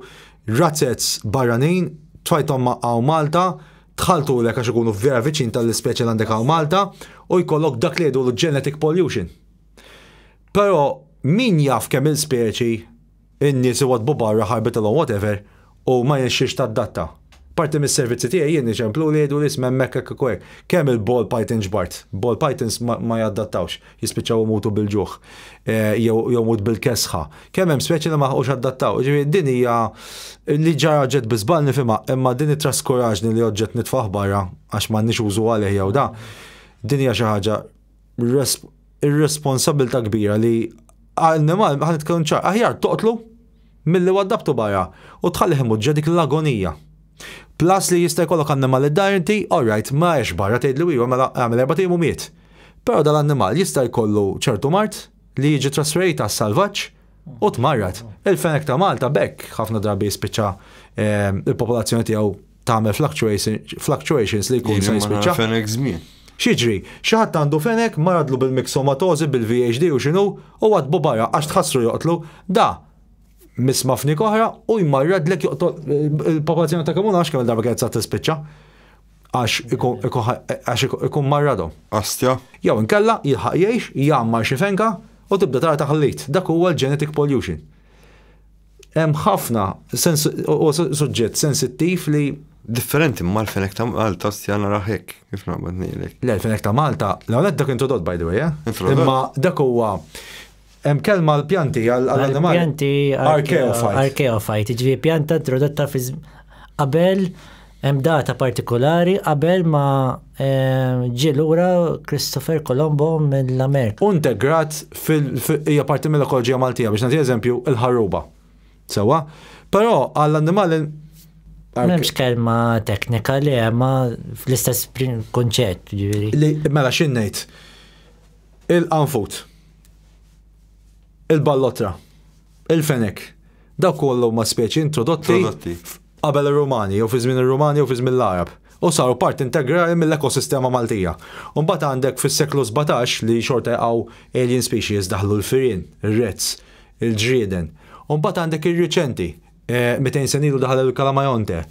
razzez barranin, tfajthom hawn Malta, tħalltulek għax ikunu vera viċin tal-ispeċi li għandek hawn Malta u jkollok dak li jgħidulu genetic pollution. Però min jaf kemm il-speċi in-nies iwaddbu barra ħarbitilhom whatever u ma jirnexxiex tadatta. Parti mis-servizzi tiegħi jien iċemplu li jgħidu li isma' hemmhekk hekk u hekk. Kemm il-ball python ġbart? Ball pythons ma, ma jadattawx, jispiċċaw imutu bil-ġuħ eh, jew jew mut bil-kesħa. Kemm hemm speċi li ma ħaqux adattaw. Ġifieri din hija li ġara ġet bi żball nifhimha, imma din it-traskuraġni li oġġett nitfah barra għax m'għandniex użu għalih jew da. Din hija xi ħaġa irresponsabilta kbira li annimal ħa nitkellmu ċar, aħjar toqtlu milli waddabtu barra u tħallih imut ġa dik l-agonija. Plus li jista' jkollok annimal id-dar inti, all right, ma għex barra tgħidli iva mela għamel erbat ijiem u miet. Però dal-annimal jista' jkollu ċertu mard li jiġi trasferit għas-salvaġġ u tmarrad. Il-fenek ta' Malta b'hekk ħafna drabi jispiċċa il-popolazzjoni tiegħu tagħmel fluctuations li jkun se jispiċċa. Fenek żmien. X'jiġri? Xi ħadd għandu fenek maradlu bil-mixomatosi, bil-VHD u x'inhu u għadbu barra għax tħassru joqtlu. Da misma fnik oħra u jmarradlek joqtol il-popolazzjoni ta' Kemuna għax kemm il-darba kienet sa tispiċċa għax ikun marradhom. Astja. Jew inkella jilħaq jgħix, jgħammar xi fenka u tibda tara taħlit. Dak huwa l-genetic pollution. Hemm ħafna u suġġett sensittiv li Differenti ma l-fenek ta' Malta stja nara hekk, kif naqbad ngħidlek. Le, l-fenek ta' Malta, l-għonet dak introdott by the way, eh? Imma dak huwa hemm kelma l-pjanti għall-annimali. Pjanti Archaeophyte. Archaeophyte, ġifieri pjanta introdotta fi qabel hemm data partikolari qabel ma ġie lura Christopher Colombo mill-Amerika. U integrat hija parti mill-ekoloġija Maltija biex nagħti eżempju il-ħarruba. Sewwa? Però għall-annimali M'hemmx kelma teknika li hemm fl-istess kunċett, ġifieri. Li mela x'in ngħid? Il-qanfut. Il-ballotra. Il-fenek. Dawk kollu huma speċi introdotti qabel ir-Rumani jew fi żmien ir-Rumani jew fi żmien l-Għarab u saru parti integrali mill-ekosistema Maltija. U mbagħad għandek fis-seklu 17 li xorta jaqgħu alien species daħlu l-firien, ir-rats, il-ġrieden. U mbagħad għandek ir-riċenti, 200 sena ilu daħal il-Kalamajonte.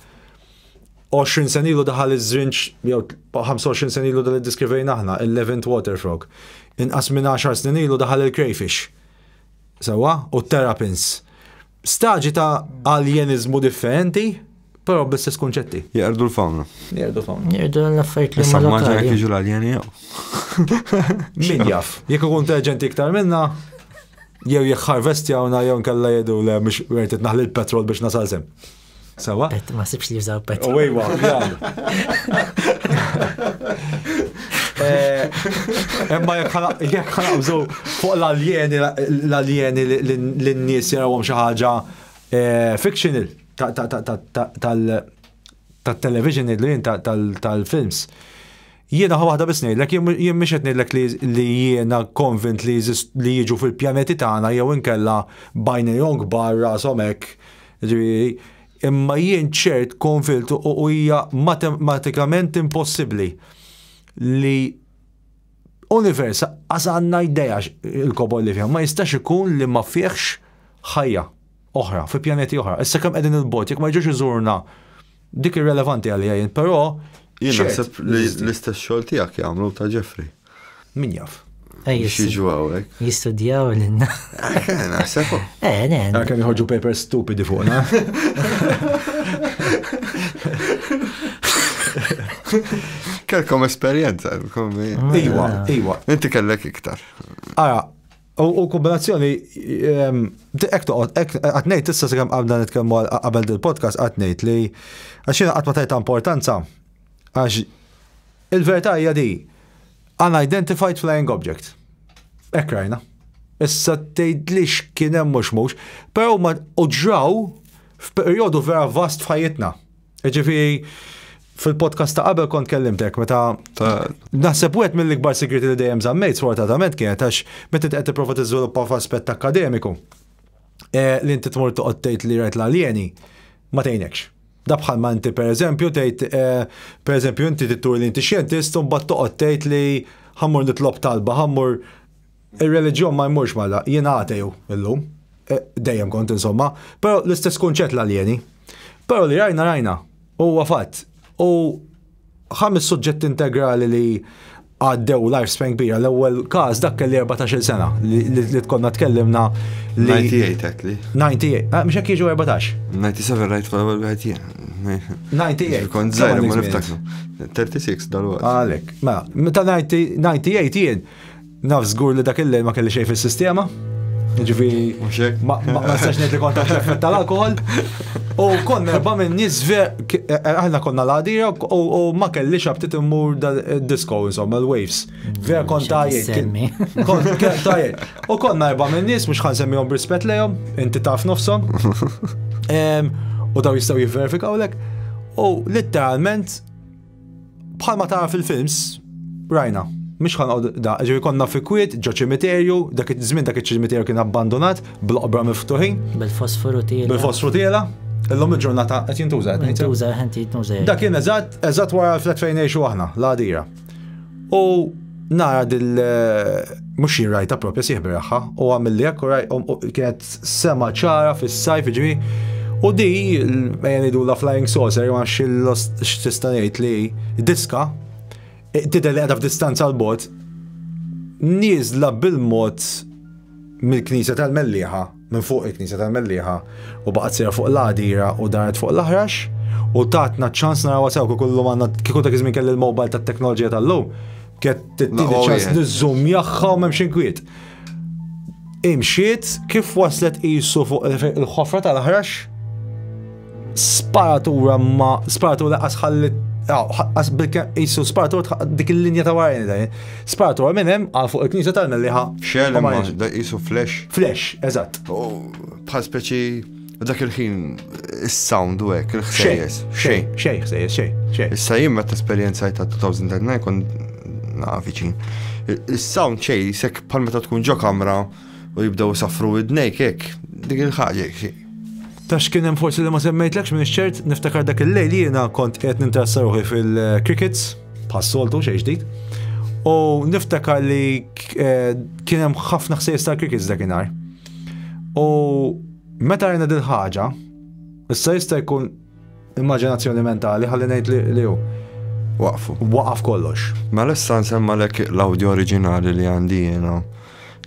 20 sena ilu daħal iż-żrinġ, jew 25 sena ilu dal iddiskrivejna aħna, il-Levant Water Frog. Inqas minn 10 snin ilu daħal il-crayfish. Sewwa? U t-terrapins. Staġi ta' alienizmu differenti, però bl-istess kunċetti. Jeqrdu l-fawna. Jeqrdu l-fawna. Jeqrdu l-affarijiet li Issa immaġina jekk jiġu l-aljeni jew. Min jaf, jekk ikun intelligenti iktar minna, jew jekk harvestjawna jew nkella jgħidu le mhux wieħed naħli l-petrol biex nasal sem. Sawa? Pet, ma sibx li jużaw petrol. U ejwa, eh, imma jekk ħanaqbżu fuq l-aljeni l-aljeni li n-nies jarawhom xi ħaġa eh, fictional tal-television li jien tal-films. Jiena ħa waħda biss ngħidlek, jien mhux qed ngħidlek li jiena konvint li jiġu fil-pjaneti tagħna jew inkella b'għajnejhom kbar rashom hekk, ġifieri, imma jien ċert konvilt u hija matematikament impossibbli li univers qas għandna idea il-kobor li fih, ma jistax ikun li ma fihx ħajja oħra, fi pjaneti oħra. Issa kemm qegħdin il-bogħod, jekk ma jiġux iżurna Dik irrelevanti għalija jien, però. Jien naħseb li l-istess xogħol tiegħek jagħmlu ta' Jeffrey. Min jaf? Jiġu hawnhekk. Jistudjaw lilna. Eh, naħseb. Eh, ne. Kemm joħorġu papers stupidi fuqna. Kelkom esperjenza. Iwa, iwa. Inti kellek iktar. Ara, U kombinazzjoni, ehm, ek toqgħod, ek qed ngħid issa sakemm qabda nitkellmu qabel dil-podcast qed ngħid li għax jiena qatt ma tajta importanza għax il-verità hija di unidentified flying object. Hekk rajna. Issa tgħidlix kien hemm mhux mhux, però ma u ġraw F'perjodu vera vast f'ħajjitna. Ġifieri fil-podcast ta' qabel kont kellimtek meta naħseb wieħed mill-ikbar segreti li dejjem żammejt sfortunatament kienet għax meta qed tipprova tiżviluppa f'aspett akkademiku eh, li inti tmur toqgħod tgħid li rajt l-aljeni ma tgħinekx. Da bħal ma inti pereżempju tgħid eh, pereżempju inti tittur li inti xjentist u mbagħad toqgħod tgħid li ħammur nitlob talba, ħammur Ir-reliġjon ma jmurx mal jien ateju illum, e, dejjem kont insomma, però l-istess kunċett l-aljeni. Però li rajna rajna, huwa fatt. U ħames suġġett integrali li għaddew lifespan kbira. L-ewwel każ dak kelli 14 sena li tkonna tkellimna li. 98 għetli. 98, ah, mhux hekk jiġu 14. 97 rajt fl-ewwel wieħed jien. 98. Kont żgħir ma niftakru. 36 dal-waqt. Għalek, mela, meta 98 jien Naf żgur li dak il-lejl ma kelli xejn fis-sistema. Ġifieri ma nistax ngħid li kont taħt l-effett tal-alkohol. U konna erba' minn nies eh, eh, aħna konna l-għadira u ma kellix aptit immur disco insomma l-waves. Vera kont tajjeb. Kont tajjeb. U konna erba' minn nies mhux ħansemmihom b'rispett lejhom, inti taf nofshom. U daw jistgħu jivverifikawlek. U literalment Bħalma tara fil-films, rajna. Mhix ħanqod da, ġifieri konna fi kwiet ġo ċimiterju, dak iż-żmien dak iċ-ċimiterju kien abbandonat, bl-oqbra miftuħin. Bil-fosforu tiela. Bil-fosforu tiela. Illum il-ġurnata qed jintuża qed Jintuża, qed jintuża. Dak kien eżatt, eżatt wara l-flat fejn ngħixu aħna, l-għadira. U nara dil mhux jien rajta propja sieħbi raħħa u għamilli hekk u kienet sema ċara fis-sajf ġifieri. U di, ejja ngħidu la flying saucer, ma x'tista' ngħid li diska e, tidher li qiegħda f'distanza l bot nieżla bil-mod mill-Knisja tal-Mellieħa, minn fuq il-Knisja tal-Mellieħa u baqgħet sejra fuq l-għadira u daret fuq l-aħrax u tatna ċans naraw sew kieku llum għandna kieku dak iż-żmien kelli l-mobile tat-teknoloġija tal-lum kienet tittini ċans niżżumjaħħa u m'hemmx inkwiet. Imxiet kif waslet qisu fuq il-ħofra tal-aħrax sparatura ma sparatura qas ħallit qas qisu sparatura dik il-linja ta' wara sparatura minn hemm għal fuq il-knisja tal-Mellieħa. Xel imma da qisu flash. Flash, eżatt. Bħal speċi dak il-ħin is-sound u hekk il-ħsejjes. Xejn, xejn ħsejjes, xejn, xejn. Issa jien meta esperjenzajt ta' 2009 kont naqa' viċin. Is-sound xejn sek bħal meta tkun ġo kamra u jibdew isaffru widnejk hekk, dik il-ħaġa hekk. Ta' x'kien hemm forsi li ma semmejtlekx m'iniex ċert, niftakar dak il-lejl jiena kont qiegħed ninteressa ruħi fil-crickets, bħas-soltu xejn ġdid. U niftakar li eh, kien hemm ħafna ħsejjes tal-crickets dakinhar. U meta rajna dil-ħaġa, issa jista' jkun Immaġinazzjoni mentali, ħalli ngħid li hu. Waqfu. Waqaf kollox. Mela issa nsemmalek l-audio oriġinali li għandi jiena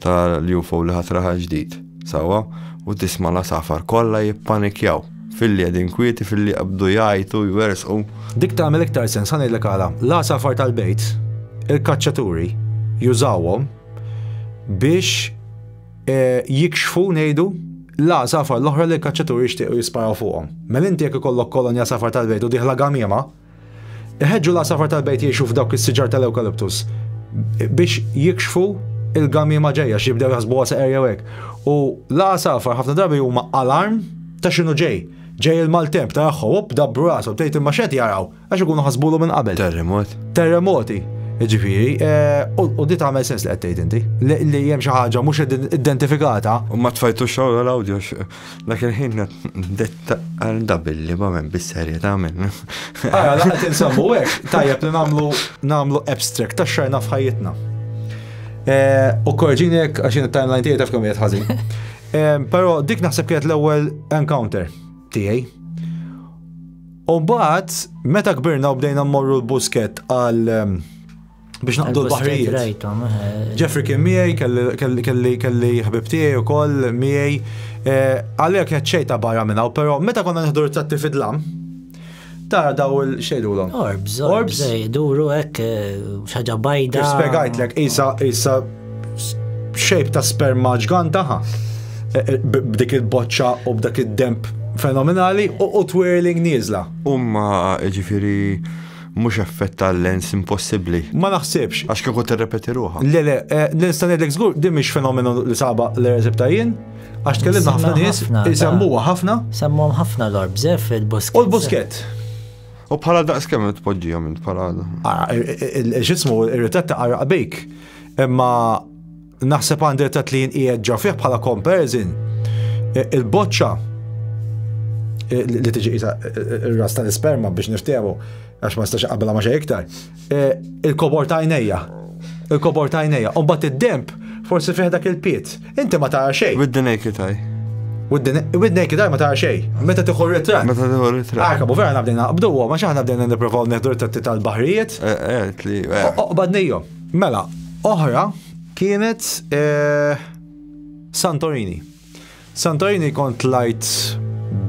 tal-UFO li ħatraħa ġdid. Sawa, u tisma' la safar kollha jippanikjaw. Filli qegħdin kwieti, filli qabdu jgħajtu, jwersqu. Dik tagħmel iktar sens, ħa ngħidlek għala. L-għasafar tal-bejt, il-kaċċaturi jużawhom biex jikxfu, ngħidu, l-għasafar l-oħra li l-kaċċaturi jixtiequ jisparaw fuqhom. Mela inti jekk ikollok kolonja għasafar tal-bejt u dieħla gamiema, iħeġġu l-għasafar tal-bejt jgħixu f'dawk is-siġar tal-ewkaliptus biex jikxfu il-gamiema ġejja x'jibdew jaħsbuha seqer jew hekk. U l-għasafar ħafna drabi huma alarm ta' x'inhu ġej. Ġej il-maltemp tagħhom, op dabbru rashom, tgħid imma x'qed jaraw? Għax ikunu ħasbulu minn qabel. Terremot. Terremoti. Ġifieri, eh, u di tagħmel sens li qed tgħid inti. Li hemm xi ħaġa mhux identifikata. U ma tfajtux xogħol l-audio dak il-ħin għal dabilli ma minn bis-serjetà minn. Ara, laqgħet insemmu hekk, tajjeb li nagħmlu nagħmlu abstract ta' xajna f'ħajjitna. Eh, u korġini hekk għax it-timeline tiegħi taf kemm qiegħed ħażin. Eh, però dik naħseb kienet l-ewwel encounter tiegħi. U mbagħad meta kbirna u bdejna mmorru l-Buskett għal ehm, biex naqdu l-baħrijiet. Eh. Jeffrey kien miegħi, kelli kelli ħbib tiegħi wkoll miegħi. Eh, għalija kienet xejta barra minn hawn, però meta konna nieħdu ritratti fid-dlam, tara daw il-xejdulhom. Orbs, orbs, eh, duru hekk xaġa bajda. Spjegajtlek, isa isa shape ta' sperma ġganta ħa. E, e, b'dik il-boċċa u b'dak id-demp fenomenali u twirling nieżla. Umma ġifiri Mhux effett tal-lens impossibbli. Ma naħsibx. Għax kieku tirrepeti ruħha. Le, le, eh, nista' ngħidlek żgur din mhix fenomenu li saba l-eżib ta' jien, għax tkellimna ħafna nies, isemmuha ħafna. Semmuhom ħafna l-orbs eh, fil-buskett. U l-buskett. U bħala daqs kemm tpoġġihom int bħala. Ah, x'ismu ir-ritratt ta' qaraq bik. Imma naħseb għandi ritratt li jien qiegħed ġo fih bħala comparison. Il-boċċa li tiġi qisha ir-ras tal-isperma biex niftehmu għax ma nistax qabelha ma xejn iktar. Il-kobor ta' għajnejja. Il-kobor ta' għajnejja. U mbagħad id-demb forsi fih dak il-piet. Inti ma tara xejn. With the naked eye. With the naked eye ma tara xejn. Meta tieħu ritratt. Meta tieħu ritratt. Ah, kabu vera nabdejna naqbdu, ma xaħna bdejna nipprovaw neħdu ritratti tal-baħrijiet. Eh, eh, li. Eh. Oqbadnijhom. Mela, oħra kienet Santorini. Santorini kont tlajt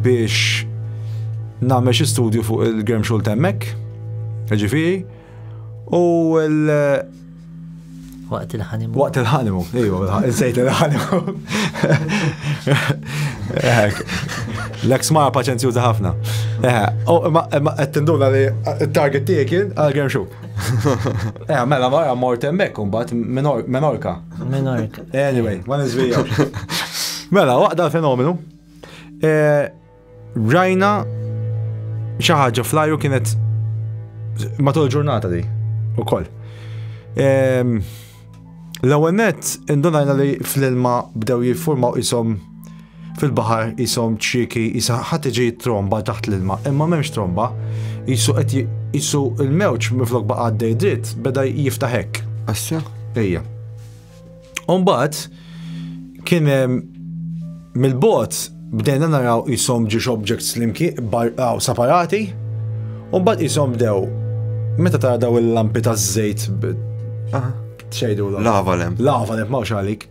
biex nagħmel xi studju fuq il-Gremxul hemmhekk, ġifieri, u l- Waqt il-honeymoon. Waqt il-honeymoon, iva, insejt il-honeymoon. L-ex mara paċenzjuża ħafna. Ma qed tinduna li t-target tiegħi kien għal Gremxul. Eh, mela mara mort hemmhekk imbagħad Menorka. Menorka. Anyway, ma niżvijawx. Mela, waqt dal-fenomenu, eh, rajna xi ħaġa fl-ajru kienet matul ġurnata di ukoll. Ehm, l-ewwel nett indunajna li fl-ilma bdew jiffurmaw ishom fil-baħar qishom ċrieki qisha ħa tiġi tromba taħt l-ilma, imma m'hemmx tromba, qisu qed qisu l-mewġ minflok baqa' għaddej dritt beda jiftaħ hekk. Assa? Ejja. U mbagħad kien hemm mill-bogħod bdejna naraw qishom ġiex objects limki separati, u mbagħad qishom bdew meta tara daw il-lampi taż-żejt xejdu Lava lamp. Lava lamp m'hawnx għalik.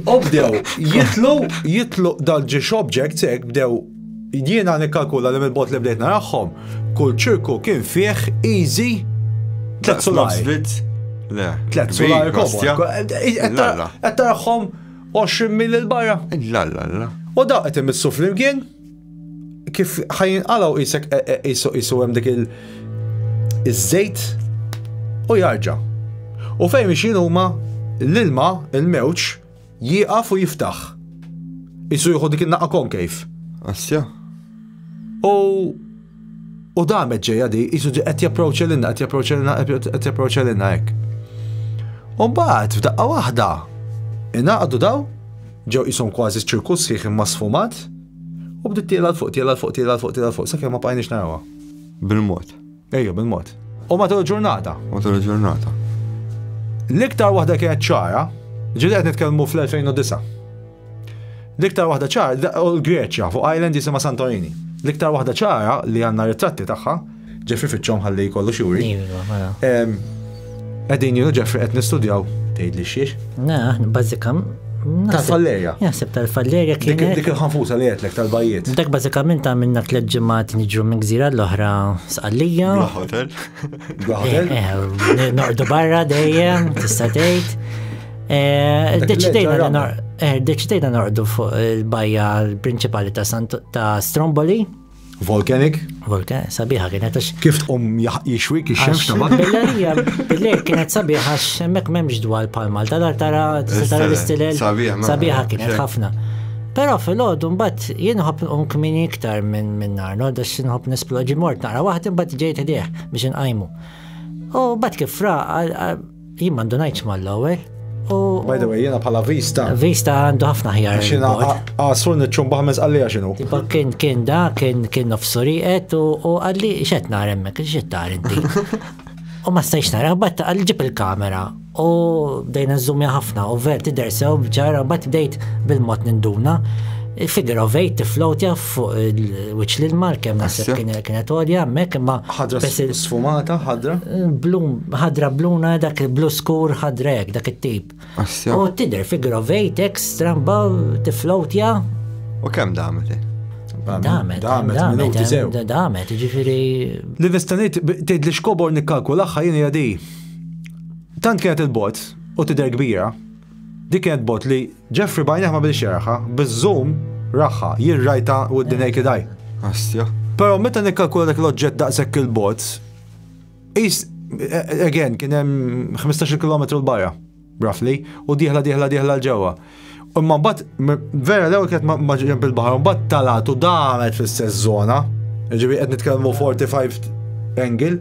U bdew jitlu, jitlu dal-ġiex objects hekk bdew jiena nikkalkula li mill-bot li bdejt narahom, kull ċirku kien fih easy tlet sulari. Le. Tlet sulari kobor. Qed tarahom 20 mil il-barra. La la la. U daw qed imissu flimkien kif ħajinqalgħu qisek e, e, qisu qisu hemm dik il iż-żejt u jarġa'. U fejn mixjin huma l-ilma, il-mewġ, jieqaf u jiftaħ. Qisu jieħu dik in-naqqa concave. Assja. U u damet ġejja di, qisu qed japproċċja lilna, qed japproċċja lilna, qed japproċċja lilna hekk. U mbagħad f'daqqa waħda ingħaqdu daw, ġew qishom kważi ċirku sħiħ imma sfumat, U bdiet tiela 'l fuq, tiela 'l fuq, tiela 'l fuq, tiela 'l fuq, sakemm ma bqajniex narawha. Bil-mod. Ejja, bil-mod. U matul il-ġurnata. Matul il-ġurnata. L-iktar waħda kienet ċara, ġieli qed nitkellmu fl-2009. L-iktar waħda ċara, u l-Greċja fuq island jisimha Santorini. L-iktar waħda ċara li għandna ritratti tagħha, Jeffrey fittxhom ħalli jkollu xuri. Iva, mela. Qegħdin jien u Jeffrey qed nistudjaw tgħidli xiex. Na, bażikam. Tal-fallerja. Jaħseb tal-fallerja kienet. Dik il-ħanfusa li għetlek tal-bajiet. Dak bażikament għamilna tliet ġimgħat niġru minn gżira l-oħra Sqallija. Bla hotel. Bla hotel. Eh, eh, norqdu barra dejjem, tista' tgħid. Eh, deċidejna norqdu fuq il-bajja l-prinċipali ta' Stromboli. Volcanic? Volcanic, sabiħa kienet għax. Kif tqum jixwik ix-xemx ta' Billarija, billejl kienet sabiħa għax hemmhekk m'hemmx dwal bħal Malta, dar tara tista' tara l-istilel. Sabiħa kienet ħafna. Però filgħodu mbagħad jien nħobb nqum kmieni iktar minn minn Arnold għax nħobb nisploġi mort naqra waħdi mbagħad ġejt ħdejh biex inqajmu. U mbagħad kif ra Jien ma ndunajtx mal-ewwel. U By the way, jiena bħala vista. Vista għandu ħafna ħjar. Xina għasur niċċum baħmes għalli xinu. Tipo kien kien da, kien kien nofsu riqet u għalli xed nar hemmhekk, xed tar inti. U ma stajx nara, bat għalli ġib il-kamera u bdejna nżumja ħafna u ver tidher sew bċara, bat bdejt bil-mod ninduna. Figure of eight tiflowtja fuq il-wiċċ l-ilma kemm naħseb kienet għolja hemmhekk imma. Ħadra sfumata, ħadra? Blum, ħadra bluna dak blu skur ħadra hekk dak it-tip. U tidher figure of eight hekk stramba tiflowtja. U kemm damet? Damet, damet, damet, damet, ġifieri. Li nista' ngħid tgħid li xkobor nikkalkulaha jien hija di. Tant kienet il-bot u tidher kbira, dik kienet bot li Jeffrey b'għajnejh ma bidiex jaraha, biż-zoom raha, jien rajtha with the naked eye. Astja. Però meta nikkalkula dak l-oġġett daqshekk 'il bogħod. Is, again, kien hemm 15 km l-barra, roughly, u dieħla dieħla dieħla l-ġewwa. Imma mbagħad vera l-ewwel kienet ma' ġenb il-baħar, mbagħad talat u damet fl-istess żona. Ġifieri qed nitkellmu 45 angle,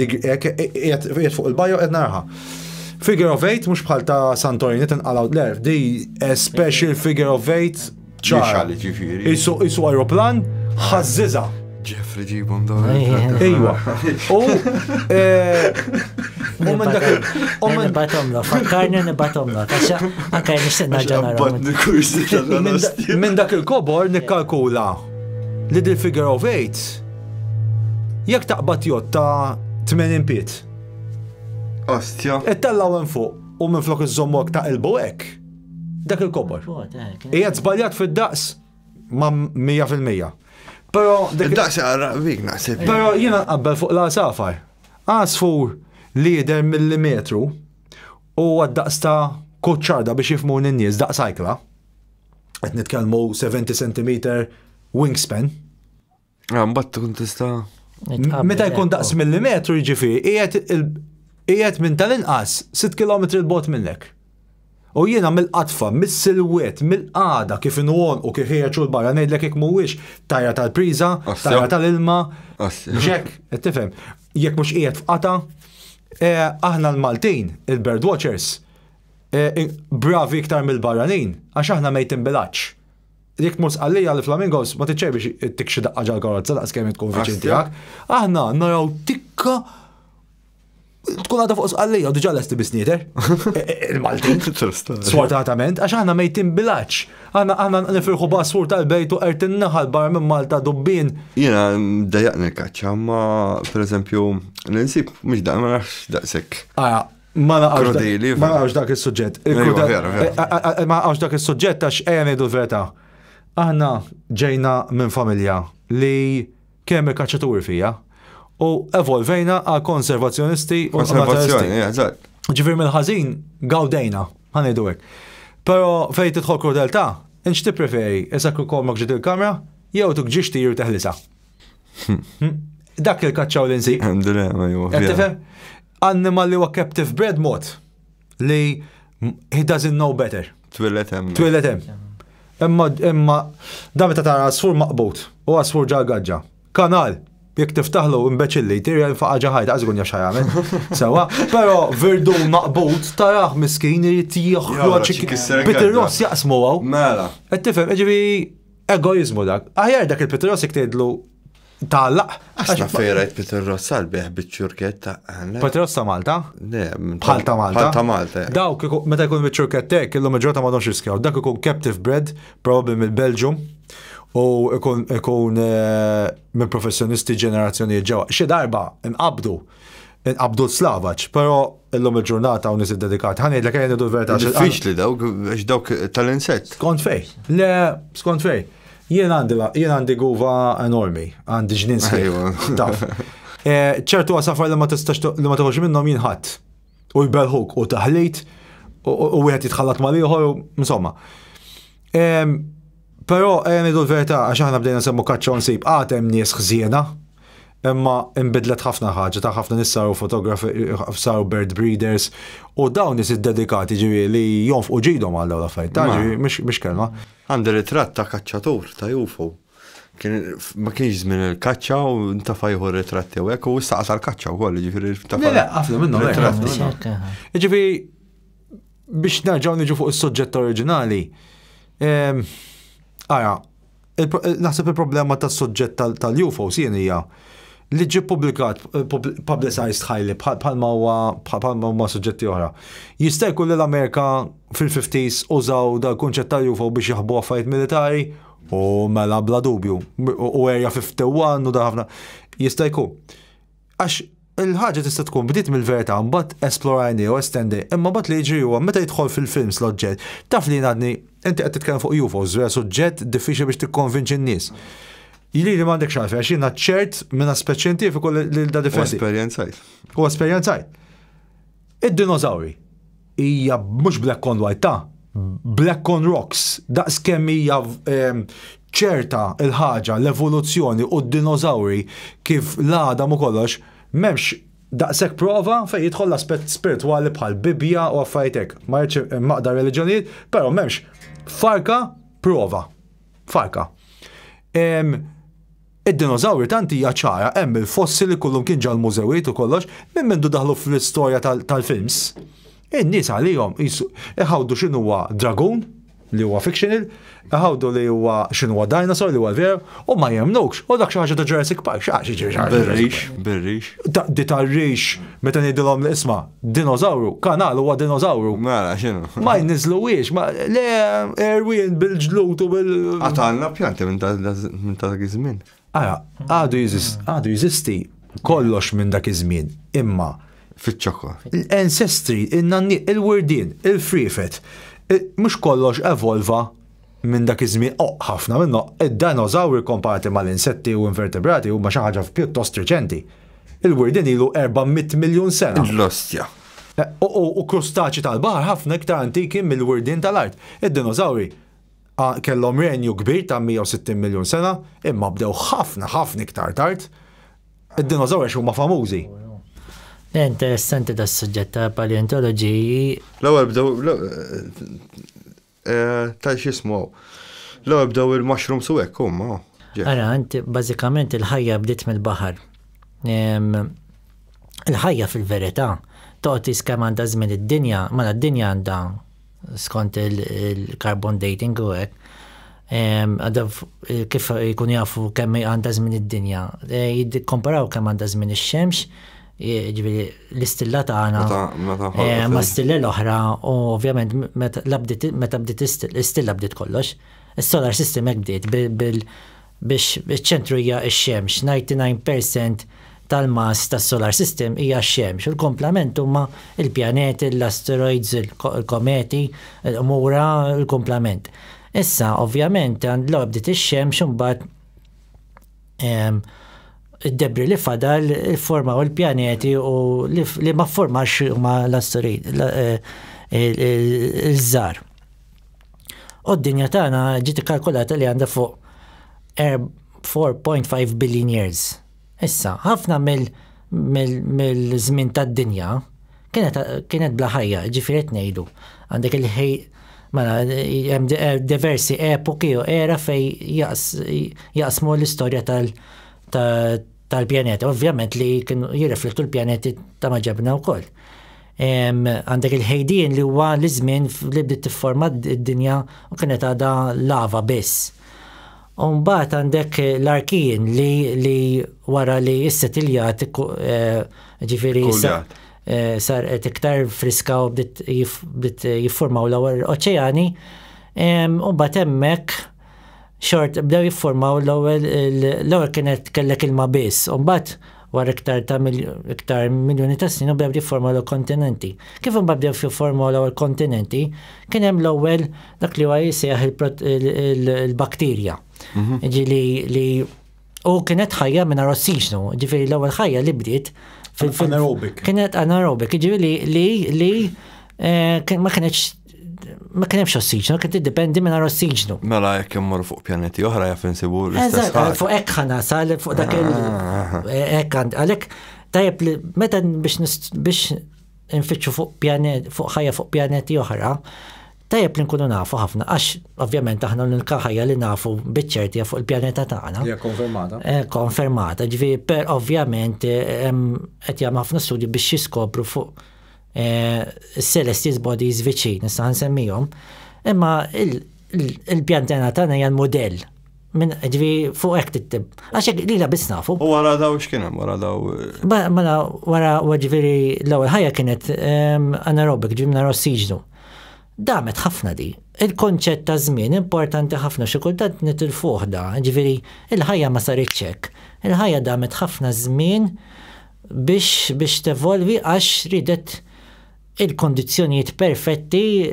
qiegħed fuq il-bajja qed naraha. Figure of eight, mhux bħal ta' Santorini tinqalgħu le, di a special figure of eight ċara. Ġifieri. Isu aeroplan, ħażiża. Jeffrey ġibhom dawn. Ejwa. U eh, u minn dak u minn Nibatomlo, fakkarni nibatomlo, għax anke nixtieq nerġa' nara. Minn dak il-kobor nikkalkula li dil figure of eight jekk taqbad jott ta' 80 pied. Ostja. Ittellgħu hemm fuq u minn flok iżommok ta' ilbu hekk. Dak il-kobor. Qiegħed żbaljat fid-daqs ma' 100%. Però dik- Daqs għarra bik naħseb. Però jiena nqabbel fuq l-għasafar. Għasfur li jidher millimetru u għad-daqs ta' kuċċarda biex jifhmuni n-nies daqs ajkla. Qed nitkellmu 70 cm wingspan. Ah, mbagħad tkun tista' Meta jkun daqs millimetru jiġifieri qiegħed minn tal-inqas 6 km 'il bogħod minnek. U jiena mill-qatfa, mis-silhouette, mill-qagħda kif inhu u kif ħiereġ 'l barra ngħidlek jekk mhuwiex tajra tal-priża, tajra tal-ilma, mhux hekk, qed tifhem. Jekk mhux qiegħed f'qata, aħna l-Maltin, il-bird watchers, bravi iktar mill-barranin, għax aħna mejtin bil-għatx. Jekk tmur Sqallija li flamingos ma tiċċej biex ittik xi daqqa ġal karozza daqs kemm tkun viċin tiegħek. Aħna naraw tikka tkun għadha fuq Sqallija u diġà lesti bisnieter. Il-Maltin. Sfortunatament, għax aħna mejtin bil-għatx. Aħna nifirħu b'għasfur tal-bejt u qert in-naħal barra minn Malta dubbien. Jiena dejjaqni l-kaċċa, ma per eżempju, l-insib mhux daq ma nafx daqshekk. Ara, ma naqgħux ma naqgħux dak is-suġġett. Ma naqgħux dak is-suġġett għax ejja ngħidu l-verità. Aħna ġejna minn familja li kemm il-kaċċaturi fija u evolvejna għal konservazzjonisti u Konservazzjoni, eżatt. Ġifieri mill-ħażin gawdejna, ħa ngħidu hekk. Però fejn tidħol krudeltà, inx tippreferi isakru komok ġid il-kamra jew tuk ġiex tir teħlisa. Dak il-kaċċaw l-insib. Dilema, ju. Qed tifhem? Animal li huwa captive bred mod li he doesn't know better. Twieled hemm. Twieled hemm. Imma da meta tara għasfur maqbud u għasfur ġa gaġġa. Kanal, jekk tiftaħlu imbeċilli, tirja jinfaqa ġaħajt, għażgun jaf x'ħa jagħmel. Sewa, però virdun maqbud tarah miskin irid joħroġ ikisser Peter il-gaġġa. Ross jaqsmu għaw. Mela. Qed tifhem, ġifieri egoizmu dak. Aħjar dak il-Peter Ross jekk tgħidlu tgħallaq. Għax fejn rajt Peter Ross sal-beħ biċ-ċurketta. Peter Ross ta' Malta? Le, Bħal ta' Malta. Bħal ta' Malta. Dawk meta jkun biċ-ċurkettek, illum il-ġurnata m'għadhomx riskjaw. Dak ikun captive bred, probably mill-Belgium, u ikun minn professjonisti ġenerazzjoni ġewwa. Xi darba nqabdu slavaġ, però illum il-ġurnata u nies iddedikati. Ħa ngħidlek ejja ngħidu l-verità. Diffiċli dawk, għax dawk tal-insett. Skont fej. Le, skont fej. Jien għandi guva enormi, għandi ġnien sħiħ. Taf. ċertu għasafar li ma tistax li ma toħroġ minnhom jinħatt. U jbelħuk u taħlit u wieħed jitħallat mal-ieħor, insomma. Però ngħidu l-verità għax aħna bdejna nsemmu kaċċa u nsib għad hemm nies ħżiena, imma inbidlet ħafna ħaġa ta' ħafna nies saru fotografi, saru bird breeders u dawn nies iddedikati ġifieri li jonfqu ġidhom għal dawn l-affarijiet. Ta' ġifieri mhix kelma. Għandi ritratt ta' kaċċatur ta' UFO. Ma kienx żmien il-kaċċa u ntafa' jieħu ritratti u hekk u issa qasal kaċċa wkoll, ġifieri tafa' Le, le, ħafna minnhom hekk, ritratti. ħafna minnhom. Ġifieri biex nerġgħu niġu fuq is-suġġett oriġinali, ara, naħseb il-problema tas-suġġett tal-UFOs jien hija li ġie publikat, publicized highly bħalma huma suġġetti oħra. Jista' jkun li l-Amerika fil-50s użaw dal-kunċett tal-UFO biex jaħbu affarijiet militari u mela bla dubju u Area 51 u da ħafna. Jista' jkun. Għax il-ħaġa tista' tkun bdiet mill-verità mbagħad esplorajni u estendi, imma mbagħad li jiġri huwa meta jidħol fil-films l-oġġett, taf li għadni inti qed titkellem fuq UFOs, vera suġġett diffiċli biex tikkonvinċi n-nies. Jili li m'għandek xalfi, għax jiena ċert minn aspett xjentifiku li da U differenti. esperjenzajt. U esperjenzajt. Id-dinożawri hija mhux black on white ta' black on rocks, daqs kemm hija ċerta il-ħaġa, l-evoluzzjoni u d-dinożawri kif l-għadam u kollox, m'hemmx daqshekk prova fejn jidħol l-aspett spiritwali bħal Bibbja u affarijiet hekk. Ma rridx maqdar reliġjonijiet, però m'hemmx farka prova. Farka. Id-dinożawri tant hija ċara, hemm il-fossili kullum kien ġal mużewiet u kollox, minn mindu daħlu fl-istorja tal-films. In-nies għalihom iħawdu x'inhuwa dragun, li huwa fictional, iħawdu li huwa x'inhuwa dinosaur li huwa veru, u ma jemnux, u dak xi ħaġa ta' Jurassic Park, xi ħaġa ġiri Birrix, birrix. Di tar-rix, meta ngħidilhom li isma' dinożawru, kanal huwa dinożawru. Mela, x'inhu? Ma jniżluwiex, ma le erwien bil-ġlut u bil. Għatalna pjanti minn ta' dak iż-żmien. Ara, għadu jeżisti kollox minn dak iż-żmien, imma Fiċ-ċokko. l-ancestry, il-nanni, il-wirdien, il-friefet, mhux kollox evolva minn dak iż-żmien, oh, ħafna minnu, id-dinożawri komparati mal-insetti u invertebrati huma xi ħaġa pjuttost reċenti. Il-wirdien ilu 400 miljun sena. L-ostja. U krustaċi tal-baħar ħafna iktar antiki mill-wirdien tal-art. Id-dinożawri kellhom renju kbir ta' 160 miljun sena, imma bdew ħafna ħafna iktar tard. Id-dinożawri għax huma famużi. Interessanti da suġġett ta' paleontology. L-ewwel bdew ta' x'ismu. L-ewwel bdew il-mushrooms u hekk huma. Ara, inti bażikament il-ħajja bdiet mill-baħar. Il-ħajja fil-verità toqgħod kemm għandha żmien id-dinja, mela d-dinja għandha skont il-carbon dating u hekk. Għadha kif jkunu jafu kemm għandha żmien id-dinja. Jikkomparaw kemm għandha żmien ix-xemx, ġifieri l-istilla tagħna ma' stilla l-oħra u ovvjament meta bdiet l-istilla bdiet kollox. Is-solar system hekk bdiet bil biex iċ-ċentru hija x-xemx, 99% tal-mass tas-solar system hija x-xemx. U l-komplement huma il-pjaneti, l-asteroids, il-kometi, l-qmura, il-komplement. Issa, ovvjament, għand l bdiet ix-xemx u mbagħad id-debris li fadal formaw il-pjaneti u li ma formax huma l-asteroid, il-żar. U d-dinja tagħna ġiet ikkalkulata li għandha fuq 4.5 billion years. Issa, ħafna mill-żmien tad-dinja kienet bla ħajja, ġifieri qed ngħidu. Għandek il-ħej, mela, hemm diversi epoki u era fej jaqsmu l-istorja tal-pjaneta. Ovvjament li kienu jirriflettu l-pjaneti ta' maġenbna wkoll. Għandek il-Hadean li huwa l-żmien li bdiet tifforma d-dinja u kienet għadha lava biss. U mbagħad għandek l-Archean li wara li s-setiljat, ġifieri sar iktar friska u bdiet jiffurmaw l-ewwel oċeani, u mbagħad hemmhekk xort bdew jiffurmaw l-ewwel kienet kellek ilma biss, u mbagħad wara iktar ta' iktar miljoni ta' snin u bdew jiffurmaw l kontinenti. Kif imbagħad bdew jiffurmaw l-ewwel kontinenti, kien hemm l-ewwel dak li huwa jisejjaħ il-bakterja. Ġi li u kienet ħajja minn ossiġnu, ġifieri l-ewwel ħajja li bdiet Anaerobic. Kienet anaerobic, ġifieri li ma kienx ossiġnu, kien tiddependi minn ossiġnu. Mela jekk immorru fuq pjaneti oħra jaf insibu l-istess Eżatt, ħaġa. fuq hekk ħa nasal, fuq dak il- hekk għand, għalhekk tajjeb li meta biex nfittxu fuq pjanet, fuq ħajja fuq pjaneti oħra, tajjeb li nkunu nafu ħafna, għax ovvjament aħna l-unika ħajja li nafu biċ-ċerti fuq il-pjaneta tagħna. Hija konfermata. Konfermata, ġifieri per ovvjament qed jagħmlu ħafna studji biex jiskopru fuq celestial bodies viċin, issa nsemmihom. Imma il-pjaneta tagħna hija l-modell. Min ġifieri fuq hekk tittib. Għax hekk lila biss nafu. U wara daw x'kien hemm wara daw? Mela wara ġifieri l-ewwel ħajja kienet anaerobic, ġifieri mingħajr ossiġnu. Damet ħafna di. Il-konċett ta' żmien importanti ħafna, xi kultant nitilfuh da, ġifieri il-ħajja ma saritx hekk. Il-ħajja damet ħafna żmien biex tevolvi għax ridet il-kondizzjonijiet perfetti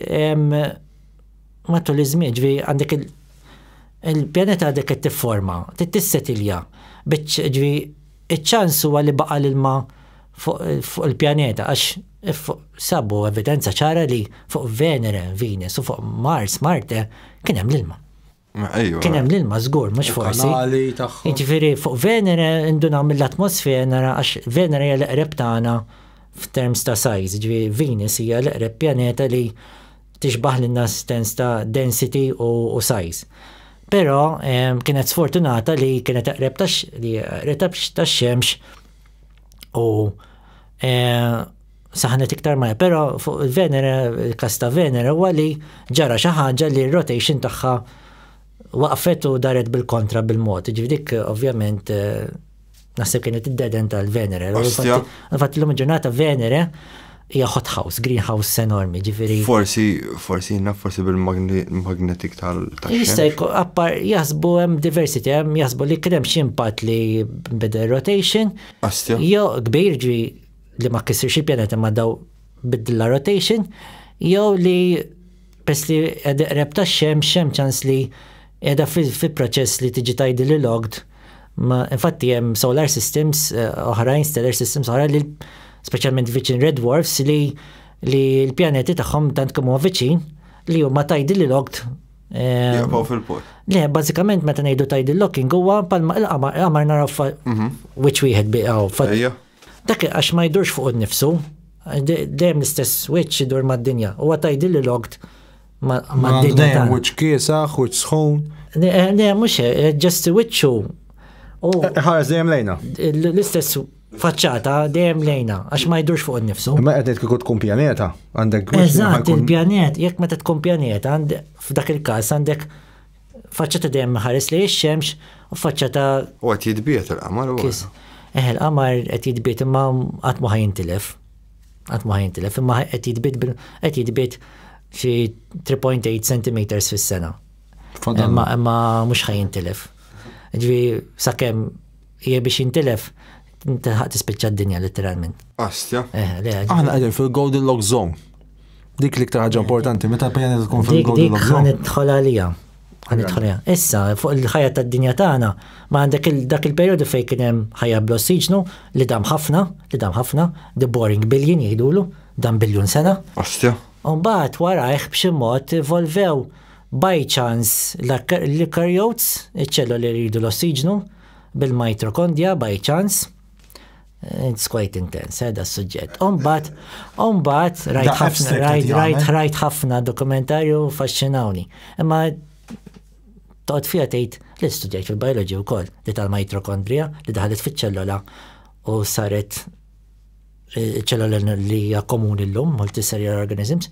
matul iż-żmien, ġifieri għandek il-pjaneta għadek qed tifforma, tissetilja, biex ġifieri iċ-ċans huwa li baqa' l-ilma fuq il-pjaneta, għax sabu evidenza ċara li fuq Venere, Venus u fuq Mars, Marte, kien hemm l-ilma. Ejwa. Kien hemm l-ilma żgur, mhux forsi. Kanali tagħhom. Jiġifieri fuq Venere indunaw mill-atmosfera nara għax Venere hija l-eqreb tagħna f'terms ta' size, jiġifieri Venus hija l-eqreb pjaneta li tixbaħ lilna sens ta' density u size. Però kienet sfortunata li kienet eqreb li eqreb tax-xemx u saħnet iktar ma. Però fuq Venere, il-każ ta' Venere huwa li ġara xi ħaġa li r-rotation tagħha waqfet u daret bil-kontra bil-mod. Ġifieri dik ovvjament naħseb kienet id-dead end tal-Venere. Ostja. Infatti l-lum il-ġurnata Venere hija hothouse, greenhouse enormi, ġifieri. Forsi, naf, forsi bil-magnetic Jista' tal-xemx. jkun appar jaħsbu hemm diversity, hemm jaħsbu li kien hemm xi impatt li beda rotation, jew kbir ġi li ma kisirx il-pjaneta ma daw biddilla rotation, jew li pes li qed eqreb tax-xemx hemm ċans li qiegħda fi proċess li tiġi tidally locked. Ma infatti hemm solar systems oħrajn, stellar systems oħrajn li speċjalment viċin red dwarfs li l-pjaneti tagħhom tant kemm huwa viċin li huma tidally locked. Jibqgħu fil-post. Le, bażikament meta ngħidu tidal locking huwa palma il-qamar naraw wiċċ wieħed biqgħu. Dak għax ma jdurx fuq innifsu, dejjem l-istess wiċċ idur mad-dinja. Huwa tidally locked mad-dinja. Dejjem tagħna. wiċċ kiesaħ, wiċċ sħun. Le, mhux just wiċċu. U Ħares dejjem lejna. l-istess faċċata dejjem lejna, għax ma jdurx fuq innifsu. Imma qed ngħid kieku tkun pjaneta, għandek wiċċ li Eżatt, ħajkun- il-pjanet, jekk meta tkun pjaneta, f'dak il-każ għandek faċċata dejjem ħares li x-xemx u faċċata U qed jitbiet il-qamar u. kis. Il-qamar qed jitbiet imma qatt ma ħajintilef. Qatt ma ħajintilef, imma qed jitbiet xi 3.8 centimeters fis-sena. Fadal. Imma mhux ħajintilef. Ġifieri sakemm hija biex jintilef tilħaq tispiċċa d-dinja letteralment. Ostja. Le, Aħna qegħdin fil-Goldilocks Zone. Dik l-iktar ħaġa importanti, meta l-pjaneta tkun Dik dik fil-Goldilocks ħa Zone. nidħol għalija. Ħa nidħol għalija. Issa, fuq il-ħajja tad-dinja tagħna, ma għandek dak il-perjodu fejn kien hemm ħajja bl-ossiġnu li dam ħafna, li dam ħafna, the boring billion jgħidulu, dam biljun sena. Ostja. U mbagħad warajh b'xi mod evolvew by chance l-eukaryotes, iċ-ċelloli li jridu l-ossiġnu, bil-mitokondria by chance. It's quite intense, da s-suġġett. Umbagħad, rajt Da ħafna, abstract rajt, qed rajt, jagħmel. rajt ħafna dokumentarju fasċinawni. Imma toqgħod fiha tgħid li studjajt fil-biology wkoll li tal-mitokondria li daħlet fiċ-ċellola u saret ċellola li hija komuni llum, multicellular organisms.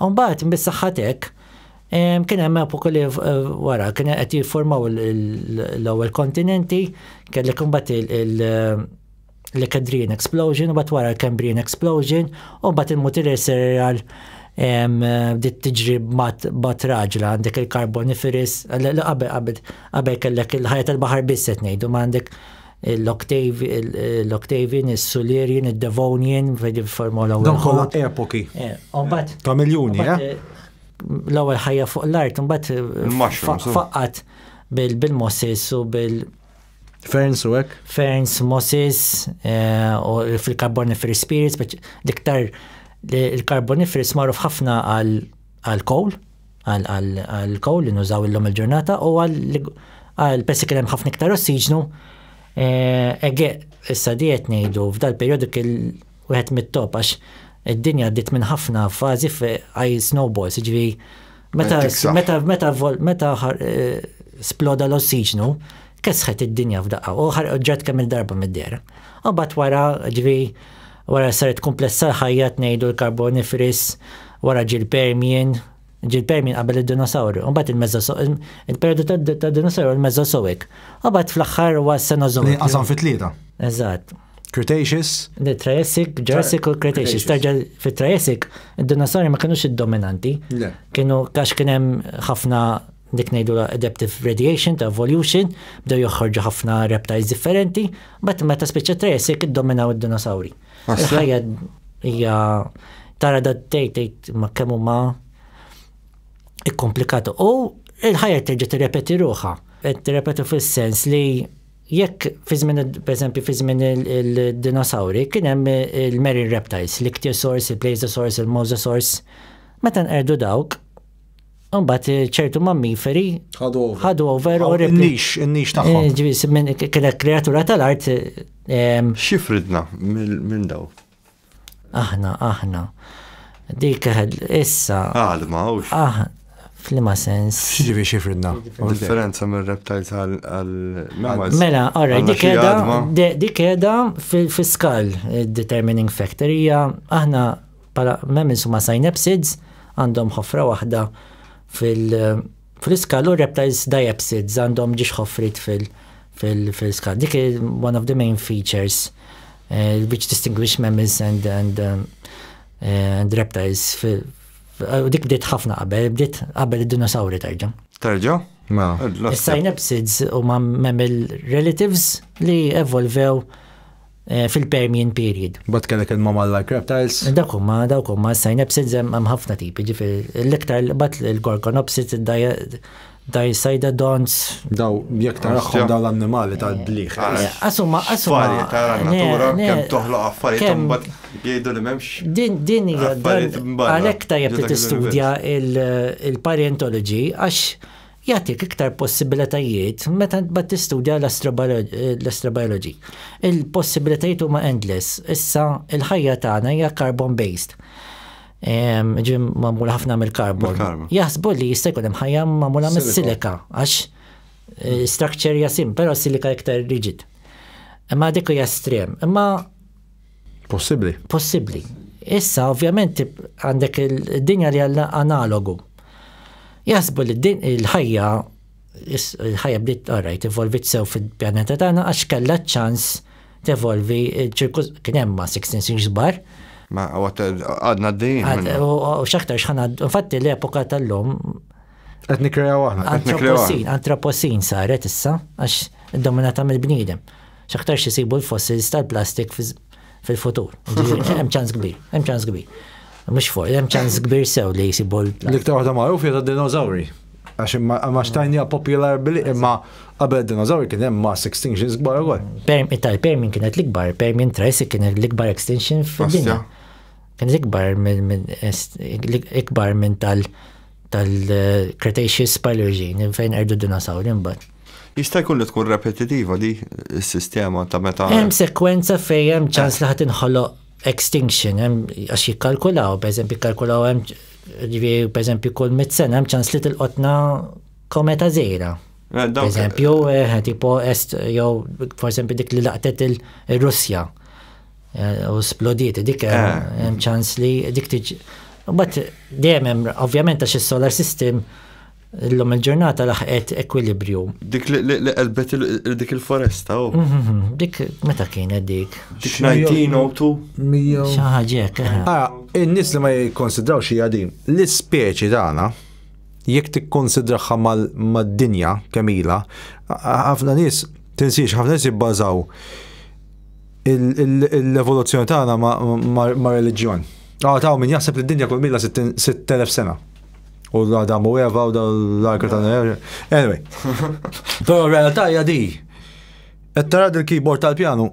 Umbagħad bis-saħħatek kien hemm epoka li wara kien qed jiffurmaw l-ewwel kontinenti, kellek imbagħad l-Ecadrian Explosion, u mbagħad wara l-Cambrian Explosion, u mbagħad il-multicellular bdiet tiġri bat raġla, għandek il-Carboniferous, qabel kellek il-ħajja tal-baħar biss qed ngħidu, ma għandek l-Octavian, il-Silurian, il-Devonian, fejn jiffurmaw l-ewwel Dawn kollha ħut. epoki. U mbagħad Ta' miljuni, mbagħad, eh? l-ewwel ħajja fuq l-art, mbagħad Il-mushrooms, u. faqqat bil-mosses u bil- Ferns u hekk. ferns, mosses, u fil-Carboniferous periods, l-iktar il-Carboniferous magħruf ħafna għal coal, għal coal li nużaw illum il-ġurnata u għal persi kien hemm ħafna iktar ossiġnu. Ege, issa di qed ngħidu f'dal perjodu kien wieħed mit-top għax id-dinja għaddiet minn ħafna fażi għaj snowballs, ġifieri Tiksaħ. meta sploda l-ossiġnu, kesħet id-dinja f'daqqa u ġrat kemm il-darba mid-dera. U bat wara, ġifieri, wara saret komplessa l-ħajja ngħidu l-Carboniferous, wara ġie l-Permian, ġie l-Permian qabel id-dinosauru, u mbagħad il-periodu tad-dinosauru il-Mesozoic. U mbagħad fl-aħħar huwa Cenozoic. Li qasam fi tlieta. Eżatt. Cretaceous. The Triassic, Jurassic u Cretaceous. Tarġa fit-Triassic, id-dinosauri ma kinux id-dominanti. Le. Kienu għax kien hemm ħafna dik ngħidu adaptive radiation ta' evolution, bdew joħorġu ħafna reptiles differenti, but meta spiċċa Triassic iddominaw id-dinosauri. Assa? Il-ħajja hija tara da tgħid tgħid ma kemm huma ikkomplikatu. U il-ħajja terġa' tirrepeti ruħha. Qed tirrepeti fis-sens li jekk fi żmien, per eżempju, fi żmien il-dinosauri kien hemm il-marine reptiles, l-ichthyosaurs, il-plesiosaurs, il-mosasaurs. Meta nqerdu dawk, Mbagħad ċertu mammiferi Ħadu over. ħadu over u In-niche, in-niche tagħhom. Ġifieri, minn kienet kreatura tal-art X'jifridna minn daw? aħna, aħna. Dik issa, Għadma, hux. ah, f'liema sens. X'ġifieri x'jifridna? Differenza minn reptiles għal mammals. Mela, alright, Għandna dik xi qiegħda għadma? dik qiegħda fil-skull determining factor hija aħna bħala mammals huma synapsids, għandhom ħofra waħda fil-skull u reptiles diapsids, għandhom ġiex ħofrit fil-skull. Dik hi one of the main features which distinguish mammals and reptiles. U dik bdiet ħafna qabel, bdiet qabel id-dinosauri terġa'. Terġa'? Mela. Is-synapsids huma mammal relatives li evolvew fil-Permian period. But kellek il-mammal-like reptiles. Dawk huma synapsids, hemm ħafna tipi, ġifieri l-iktar bat il-gorgonopsids, il-dicynodonts. Daw, jekk taraħħom daw l-annimali tal-bliħ. Asuma, asuma. Varji tara natura, kemm toħloq affarijiet, imbagħad jgħidu li m'hemmx. Din hija Affarijiet minn barra. għalhekk tajjeb li Ġo dak tistudja il-paleontology, għax jagħtik iktar possibilitajiet meta bad tistudja l-astrobiology. Il-possibilitajiet huma endless. Issa il-ħajja tagħna hija carbon based. Ġi magħmula ħafna mill-carbon. Mill-carbon. Jaħsbu li jista' jkun hemm ħajja magħmula mis-silika għax structure hija sim, però silika iktar rigid. Imma dik hija estrem. Imma Possibbli. Possibbli. Issa, ovvjament, għandek il-dinja li għalla analogu. Jaħsbu li il-ħajja bdiet, alright, evolvit sew fil-pjaneta tagħna għax kellha ċans tevolvi kien hemm mass extinctions kbar. Ma għadna d-dejn. U x'aktar xħana, infatti l-epoka tal-lum Qed nikkrejaw aħna. Anthropocene, Anthropocene saret issa, għax dominata mill-bniedem. X'aktar xisibu l-fossils tal-plastik fil-futur. Ġifieri, hemm ċans kbir, hemm ċans kbir. Mhux fuq, hemm ċans kbir sew li jisibu l L-iktar waħda magħruf hija tad-dinożawri. Għax imma ma xtajnija popular billi imma qabel dinożawri kien hemm mass extinctions kbar ukoll. Tal-Permian kienet l-ikbar, Permian Triassic kienet l-ikbar extinction fid-dinja. Kienet ikbar minn tal-Cretaceous Paleogene fejn qerdu dinosauri mbagħad. Jista' jkun li tkun repetitiva di s-sistema ta' meta. Hemm sekwenza fejn hemm ċans li ħadd inħoloq extinction, hemm għax jikkalkulaw, per eżempju jikkalkulaw hemm, ġifieri, per eżempju kull 100 sena hemm ċans li tilqotna kometa żgħira. Per eżempju, tipo est, jew for eżempju dik li laqtet il-Russja u splodiet, dik hemm ċans li dik tiġi. But dejjem hemm, ovvjament, għax is-solar system illum il-ġurnata laħqet equilibrium. Dik li qalbet dik il-foresta, oh. Dik meta kienet dik? Dik 1902. Xi ħaġa hekk. Ara, in-nies li ma jikkonsidrawx hija din, l-ispeċi tagħna, jekk tikkonsidraha mad-dinja kemm ilha, ħafna nies, tinsiex, ħafna nies jibbażaw l-evoluzzjoni tagħna ma' reliġjon. Ah, taw min jaħseb li d-dinja kull milla 6000 sena. U l-Adam u Eva u l-arka ta' Anyway. Però realtà hija di. Qed tara il-keyboard tal-pjanu.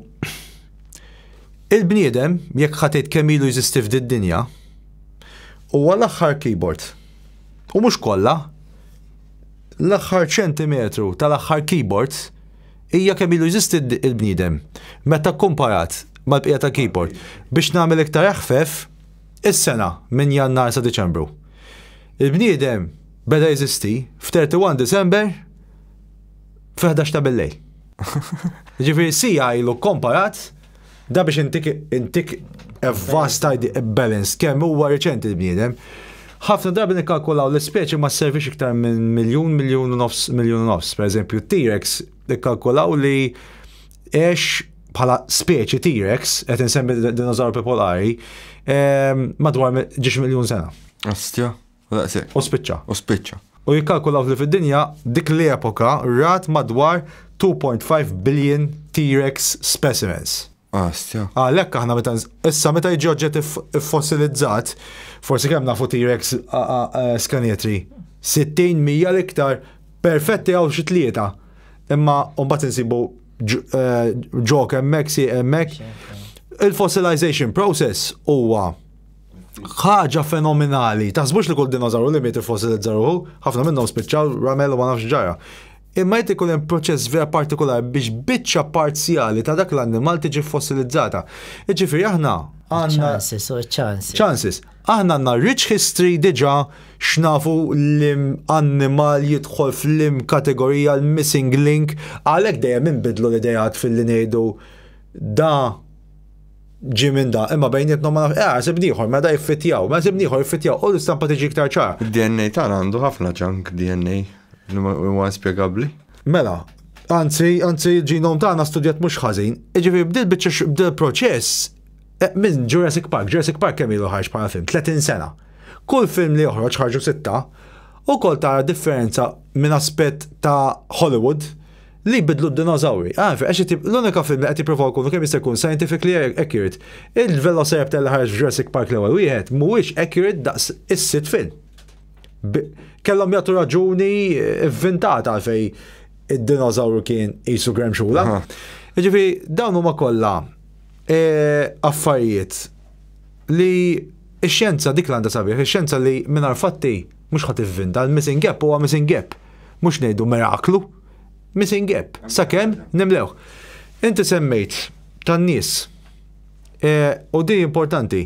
Il-bniedem, jekk ħadd kemm ilu jeżisti f'did-dinja, huwa l-aħħar keyboard. U mhux kollha, l-aħħar ċentimetru tal-aħħar keyboard hija kemm ilu jeżisti il-bniedem. Meta komparat mal-bqija ta' keyboard. Biex nagħmel iktar eħfef, is-sena minn Jannar sa Diċembru. Il-bniedem beda jeżisti f'31 December f'11 ta' bil-lejl. Ġifieri sija ilu komparat da biex intik a vast idea, balance kemm huwa reċenti l-bniedem. Ħafna drabi nikkalkulaw l-ispeċi ma servix iktar minn miljun, miljun u nofs, miljun u nofs. Per eżempju, T-Rex ikkalkulaw li għex bħala speċi T-Rex, qed insemmi dinosaur popolari, madwar ġiex miljun sena. Ostja, daqshekk. U spiċċa. U spiċċa. U jikkalkulaw li fid-dinja dik l-epoka rat madwar 2.5 billion T-Rex specimens. Ostja. Għalhekk aħna meta issa meta jiġi oġġett fossilizzat, forsi kemm nafu T-Rex skanetri, 60 100 l-iktar perfetti għaw xi tlieta. Imma mbagħad insibu ġok hemmhekk, si hemmhekk. Il-fossilization process huwa Ħaġa fenomenali. Taħsbux li kull dinożawru li miet ifossilizza ruħu, ħafna minnhom spiċċaw ramel u ma nafx ġara. Imma jrid ikun hemm proċess vera partikolari biex biċċa parzjali ta' dak l-annimal tiġi fossilizzata. Jiġifieri aħna għandna. Chances, u chances. Chances. Aħna għandna rich history diġà x'nafu lim annimal jidħol f'lim kategorija l-missing link, għalhekk dejjem inbidlu l-idejat filli ngħidu da ġie minn da, imma bejnietna ma nafx, eh, sibni ieħor, mela da jiffittjaw, mela sibni ieħor jiffittjaw, u l-istampa tiġi iktar ċara. Id-DNA tagħna għandu ħafna junk DNA li huwa inspjegabbli. Mela, anzi, anzi il-ġenom tagħna studjat mhux ħażin. Jiġifieri bdiet biċċa bdiet proċess eh, minn Jurassic Park, Jurassic Park kemm ilu ħarġ bħala film? 30 sena. Kull film li joħroġ ħarġu sitta, ukoll tara differenza minn aspett ta' Hollywood li jbiddlu d-dinożawri. Għafi, għax l-unika film li qed jippruvaw jkunu kemm jista' jkun scientifically accurate. Il-Velociraptor li ħareġ f'Jurassic Park l-ewwel wieħed mhuwiex accurate daqs is-sitt film. Kellhom jagħtu raġuni vvintata għalfej id-dinożawru kien qisu gremxula. Jiġifieri dawn huma kollha e, affarijiet li x-xjenza dik l-għandha sabiħ, ix-xjenza li mingħajr fatti mhux ħa tivvinta, il-missing gap huwa missing gap. Mhux ngħidu miraklu. Missing gap, sakemm nimlewh. Inti semmejt tan-nies. E, u di importanti.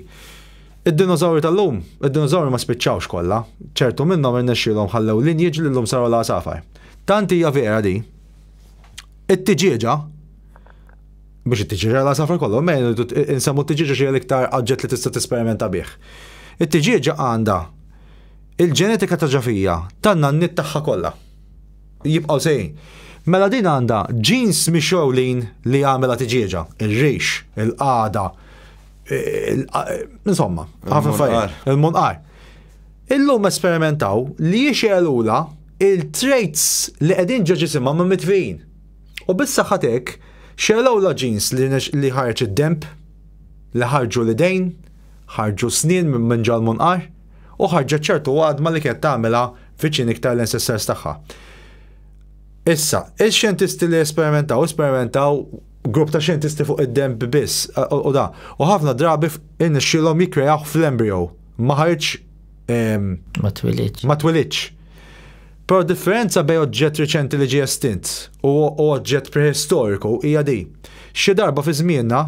Id-dinożawri tal-lum, id-dinożawri ma spiċċawx kollha. ċertu minnhom irnexxielhom ħallew lineage li llum saru l-għasafar. Tant hija vera di. It-tiġieġa, biex it-tiġieġa l-għasafar kollha, ma insemmu t-tiġieġa xi l-iktar oġġett li tista' tesperimenta bih. It-tiġieġa għandha il-ġenetika ta' ġafija tan-nanniet tagħha kollha. Jibqgħu sejrin. Mela din għandha jeans mixgħulin li jagħmilha tiġieġa, ir-rix, il-qagħda, insomma, ħafna affarijiet. Il-munqar. Illum esperimentaw li jixgħelulha il-traits li qegħdin ġo ġisimha ma mitfijin. U bis-saħħa t'hekk xegħlewlha jeans li ħareġ id-denb, li ħarġu l-idejn, ħarġu snien minn ġol-munqar. U ħarġet ċertu għadma li kienet tagħmilha viċin iktar l-ancestors tagħha. Issa, ix-xjentisti li esperimentaw, esperimentaw grupp ta' xjentisti fuq id-demb biss, u da, u ħafna drabi irnexxielhom jikkreawh fl-embryo, ma ħariġx Ma twilidx. Ma twilidx. Però differenza bejn oġġett riċenti li ġie estint u oġġett prehistoriku hija di. Xi darba fi żmienna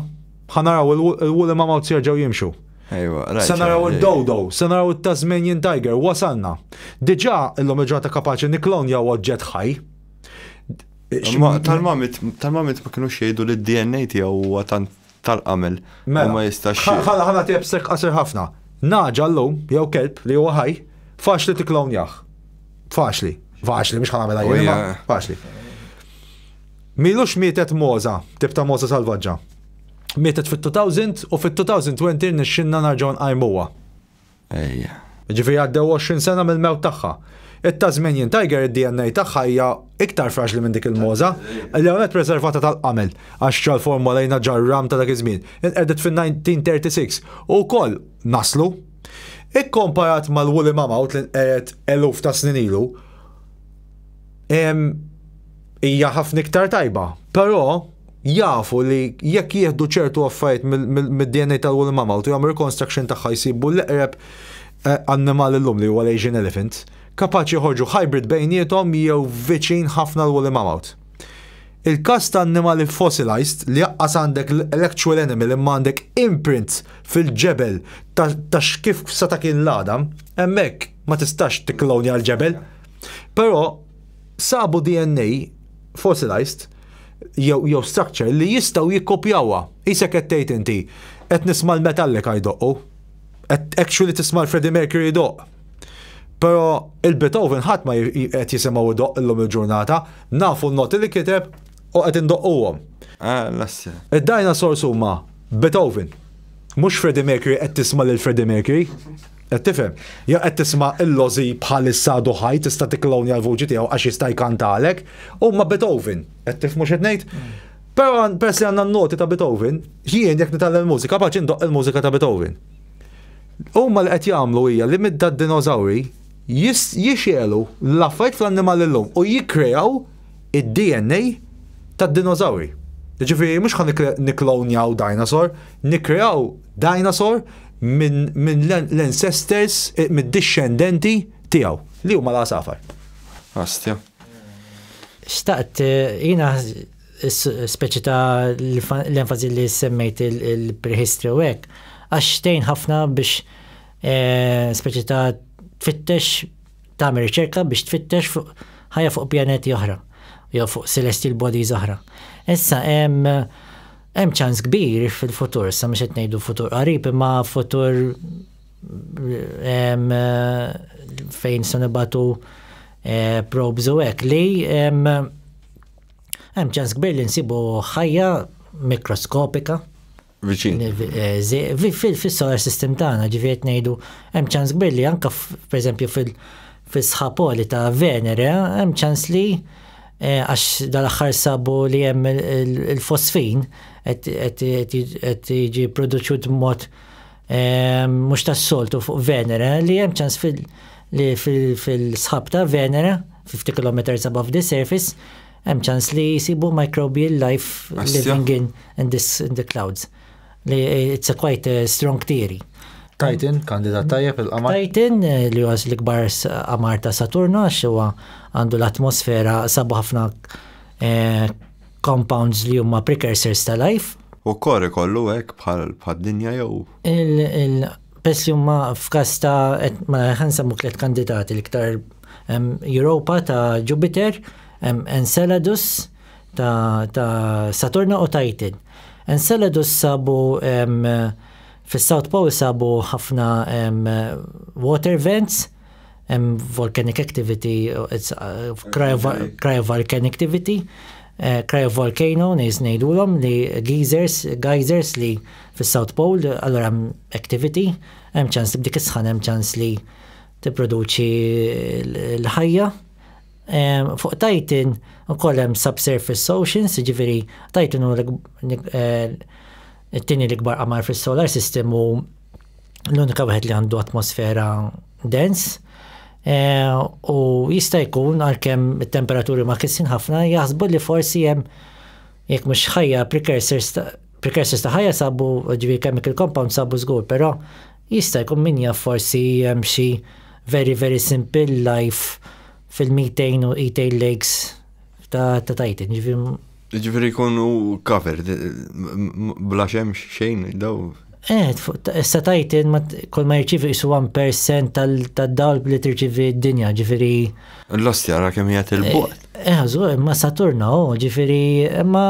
ħa naraw il-woolly mammoths jerġgħu jimxu. Se naraw id-dodo, se naraw it-Tasmanian tiger, wasalna. Diġà illum il-ġurnata kapaċi nikklonjaw oġġett ħaj. Tal-mamit, tal-mamit ma kinux jgħidu li d-DNA tiegħu huwa tant tal-qamel. Mela, ma jistax. Ħala ħala tiegħek b'sekk qasir ħafna. Naġa llum jew kelb li huwa ħaj, faċli tikklonjah. Faċli, faċli, mhux ħanagħmilha jien, faċli. Milux mietet moza, tip ta' moza salvaġġa. Mietet fit-2000 u fit-2020 rnexxilna narġgħu nqajmuha. Ejja. Ġifieri għaddew 20 sena mill-mewt tagħha. It-Tasmanian Tiger id-DNA tagħha hija iktar fraġli minn dik il-mogħża. L-ewwel preservata tal-qamel għax ġa l-formolejna ġa r-ram ta' dak iż-żmien. Inqerdet fin-1936 u wkoll naslu. Ikkomparat mal-woolly mammoth li nqered eluf ta' snin ilu, hija ħafna iktar tajba. Però jafu li jekk jieħdu ċertu affarijiet mid-DNA tal-woolly mammoth u jagħmlu reconstruction tagħha jsibu l-eqreb eh, annimal illum li huwa l-Asian elephant, kapaċi joħorġu hybrid bejniethom jew viċin ħafna l-woolly mammoth. Il-każ ta' annimali fossilized li aqqas għandek l-actual animal imma għandek imprint fil-ġebel ta' x'kif seta' kien l-għadam, hemmhekk ma tistax tikklonja l-ġebel. Però sabu DNA fossilized jew jew structure li jistgħu jikkopjawha. Isek qed tgħid inti qed nisma' l-Metallica jdoqqu. Qed actually tisma' l-Freddie Mercury jdoqq. Però il-Beethoven ħadd ma qed jisimgħu jdoqq illum il-ġurnata, nafu n-noti li kiteb u qed indoqquhom. Ah, lasse. Id-dinosaurs huma Beethoven. Mhux Freddie Mercury qed tisma' lil Freddie Mercury. Qed tifhem? Jew qed tisma' l-Ozzy bħalissa għadu ħaj tista' tikklonja l-vuċi tiegħu għax jista' jkantalek. Huma Beethoven. Qed tifhmu x'qed ngħid? Però peress li għandna n-noti ta' Beethoven, jien jekk nitgħallem il-mużika kapaċi ndoqq il-mużika ta' Beethoven. Huma li qed jagħmlu hija li mid-dinożawri jixegħlu l-affarijiet fl-annimali llum u jikkreaw id-DNA tad-dinożawri. Jiġifieri mhux ħa nikklonjaw dinosaur, nikkreaw dinosaur. minn l-ancestors, mid-dixxendenti tiegħu li huma l-għasafar. Ostja. Xtaqt, jiena speċi ta' l-enfasi li semmejt il-prehistory u hekk, għax tgħin ħafna biex speċi ta' tfittex, tagħmel riċerka biex tfittex fuq ħajja fuq pjaneti oħra, jew fuq celestial bodies oħra. Issa hemm ċans kbir fil-futur, sa mhux qed ngħidu futur qarib, imma futur fejn se nibagħtu probes u hekk li hemm ċans kbir li nsibu ħajja mikroskopika Viċin. Fil-solar system tagħna, ġifieri qed ngħidu hemm ċans kbir li anke, pereżempju, fis-sħab għoli ta' Venere hemm ċans li, għax dal-aħħar sabu li hemm il-fosfin qed jiġi produċut b'mod mhux tas-soltu fuq Venere, li hemm ċans li fil-sħab ta' Venere, 50 km above the surface, hemm ċans li jsibu microbial life living in the clouds. Li it's a quite a strong theory. Titan, kandidat tajjeb il-qamar. Titan, li huwa l-ikbar qamar ta' Saturno, għax huwa għandu l-atmosfera, sabu ħafna compounds li huma precursors ta' life. U core kollu hekk bħal dinja jew? Il-pes li huma f'każ ta' ma ħa nsemmu tliet kandidati l-iktar: Europa ta' Jupiter, Enceladus ta' Saturno u Titan. Enceladus sabu fis-South Pole, sabu ħafna water vents, volcanic activity, it's cryovolcanic activity, cryovolcano nies ngħidulhom, li geysers li fis-South Pole, allora hemm activity, hemm ċans li b'dik is-sħan hemm ċans li tipproduċi l-ħajja. Fuq Titan ukoll hemm subsurface oceans, jiġifieri Titan hu it-tieni l-ikbar qamar fis-solar system u l-unika wieħed li għandu atmosfera dens. U jista' jkun, għalkemm it-temperaturi ma kissin ħafna, jaħsbu li forsi hemm, jekk mhux ħajja, precursors ta' ħajja sabu, ġifieri chemical compound sabu żgur, però jista' jkun, min jaf, forsi hemm xi very very simple life fil-methane u ethane lakes ta' Titan. Ġifieri Ġifieri jkunu covered, bla xemx xejn, daw. Issa Titan kull ma jirċivi jisu 1% tad-dawl li tirċivi d-dinja, ġifieri. L-ostja, ra kemm hija il-bogħod. Żgur, imma Saturno, oh, ġifieri, imma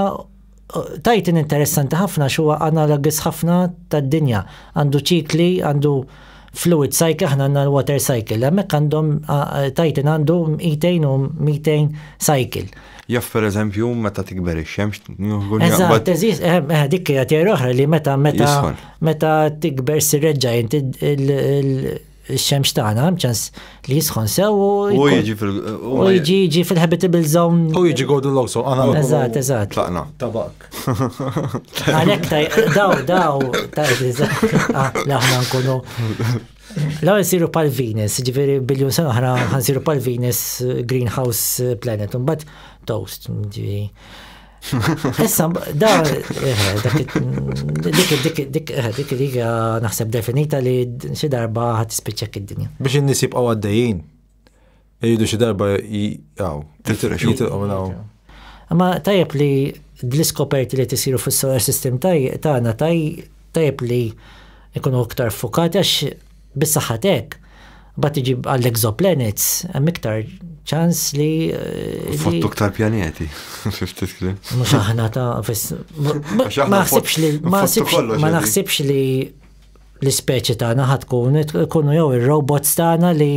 Titan interessanti ħafna huwa analogous ħafna tad-dinja. Għandu ċikli, għandu fluid cycle, aħna għandna l-water cycle. Hemmhekk għandhom, Titan għandu ethane u methane cycle. Jaf, per eżempju, meta tikber ix-xemx, Eżatt, eżis, dik hija teorija oħra li meta Jisħon. meta tikber sir red giant il-xemx tagħna, hemm ċans li jisħon sew u U jiġi fil- u jiġi fil-habitable zone. U jiġi Goldilocks, so għana. Eżatt. Tlaqna. Tabak. Għalhekk daw, ta' la aħna nkunu. Law nsiru pal Venus, ġifieri biljun sena oħra ħa nsiru pal Venus, greenhouse planet, un bat toast, ġifieri. Issa, da, dak, dik, dik, dik, dik, dik, naħseb definita li xi darba ħa tispiċċa id-dinja. Biex in-nies jibqgħu għaddejjin. Iridu xi darba jaw. Tifrexu. Jitilqu minn hawn. Ma tajjeb li l-iskoperti li tisiru fis-solar system tagħna tajjeb li ikunu iktar fokati, għax bis-saħħa hekk bat tiġi għall-exoplanets hemm iktar ċans li Fottu ktar pjaneti. Fiftit kliem. Mhux aħna ta' Għax aħna ma naħsibx li ma nfottu naħsibx kollox, ma għedi. naħsibx li l-ispeċi tagħna ħa tkun ikunu jew ir-robots tagħna li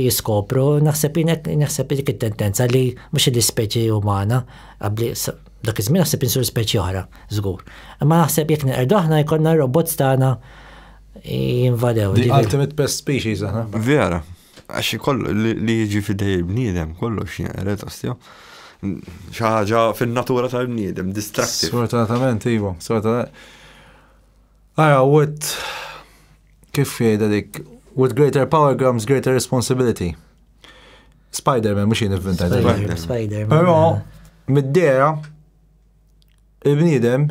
jiskopru, naħseb naħseb dik it-tendenza li mhux l-ispeċi umana qabli dak iż-żmien, naħseb insiru speċi oħra, żgur. Imma naħseb jekk neqerdu aħna, jkollna robots tagħna jinvadew. The Ġifieri- ultimate best species, aħna. Vera. Għax kollu li jiġi fidej il-bniedem, kollox jinqered, ostja. Xi ħaġa fin-natura tal-bniedem, destructive. Sfortunatament, iva, sfortunatament. Ara, with, kif jgħidha dik, "With greater power comes greater responsibility." Spider-Man, mhux jien inventajt. Spider- Spider-Man. Però, mid-dera, il-bniedem,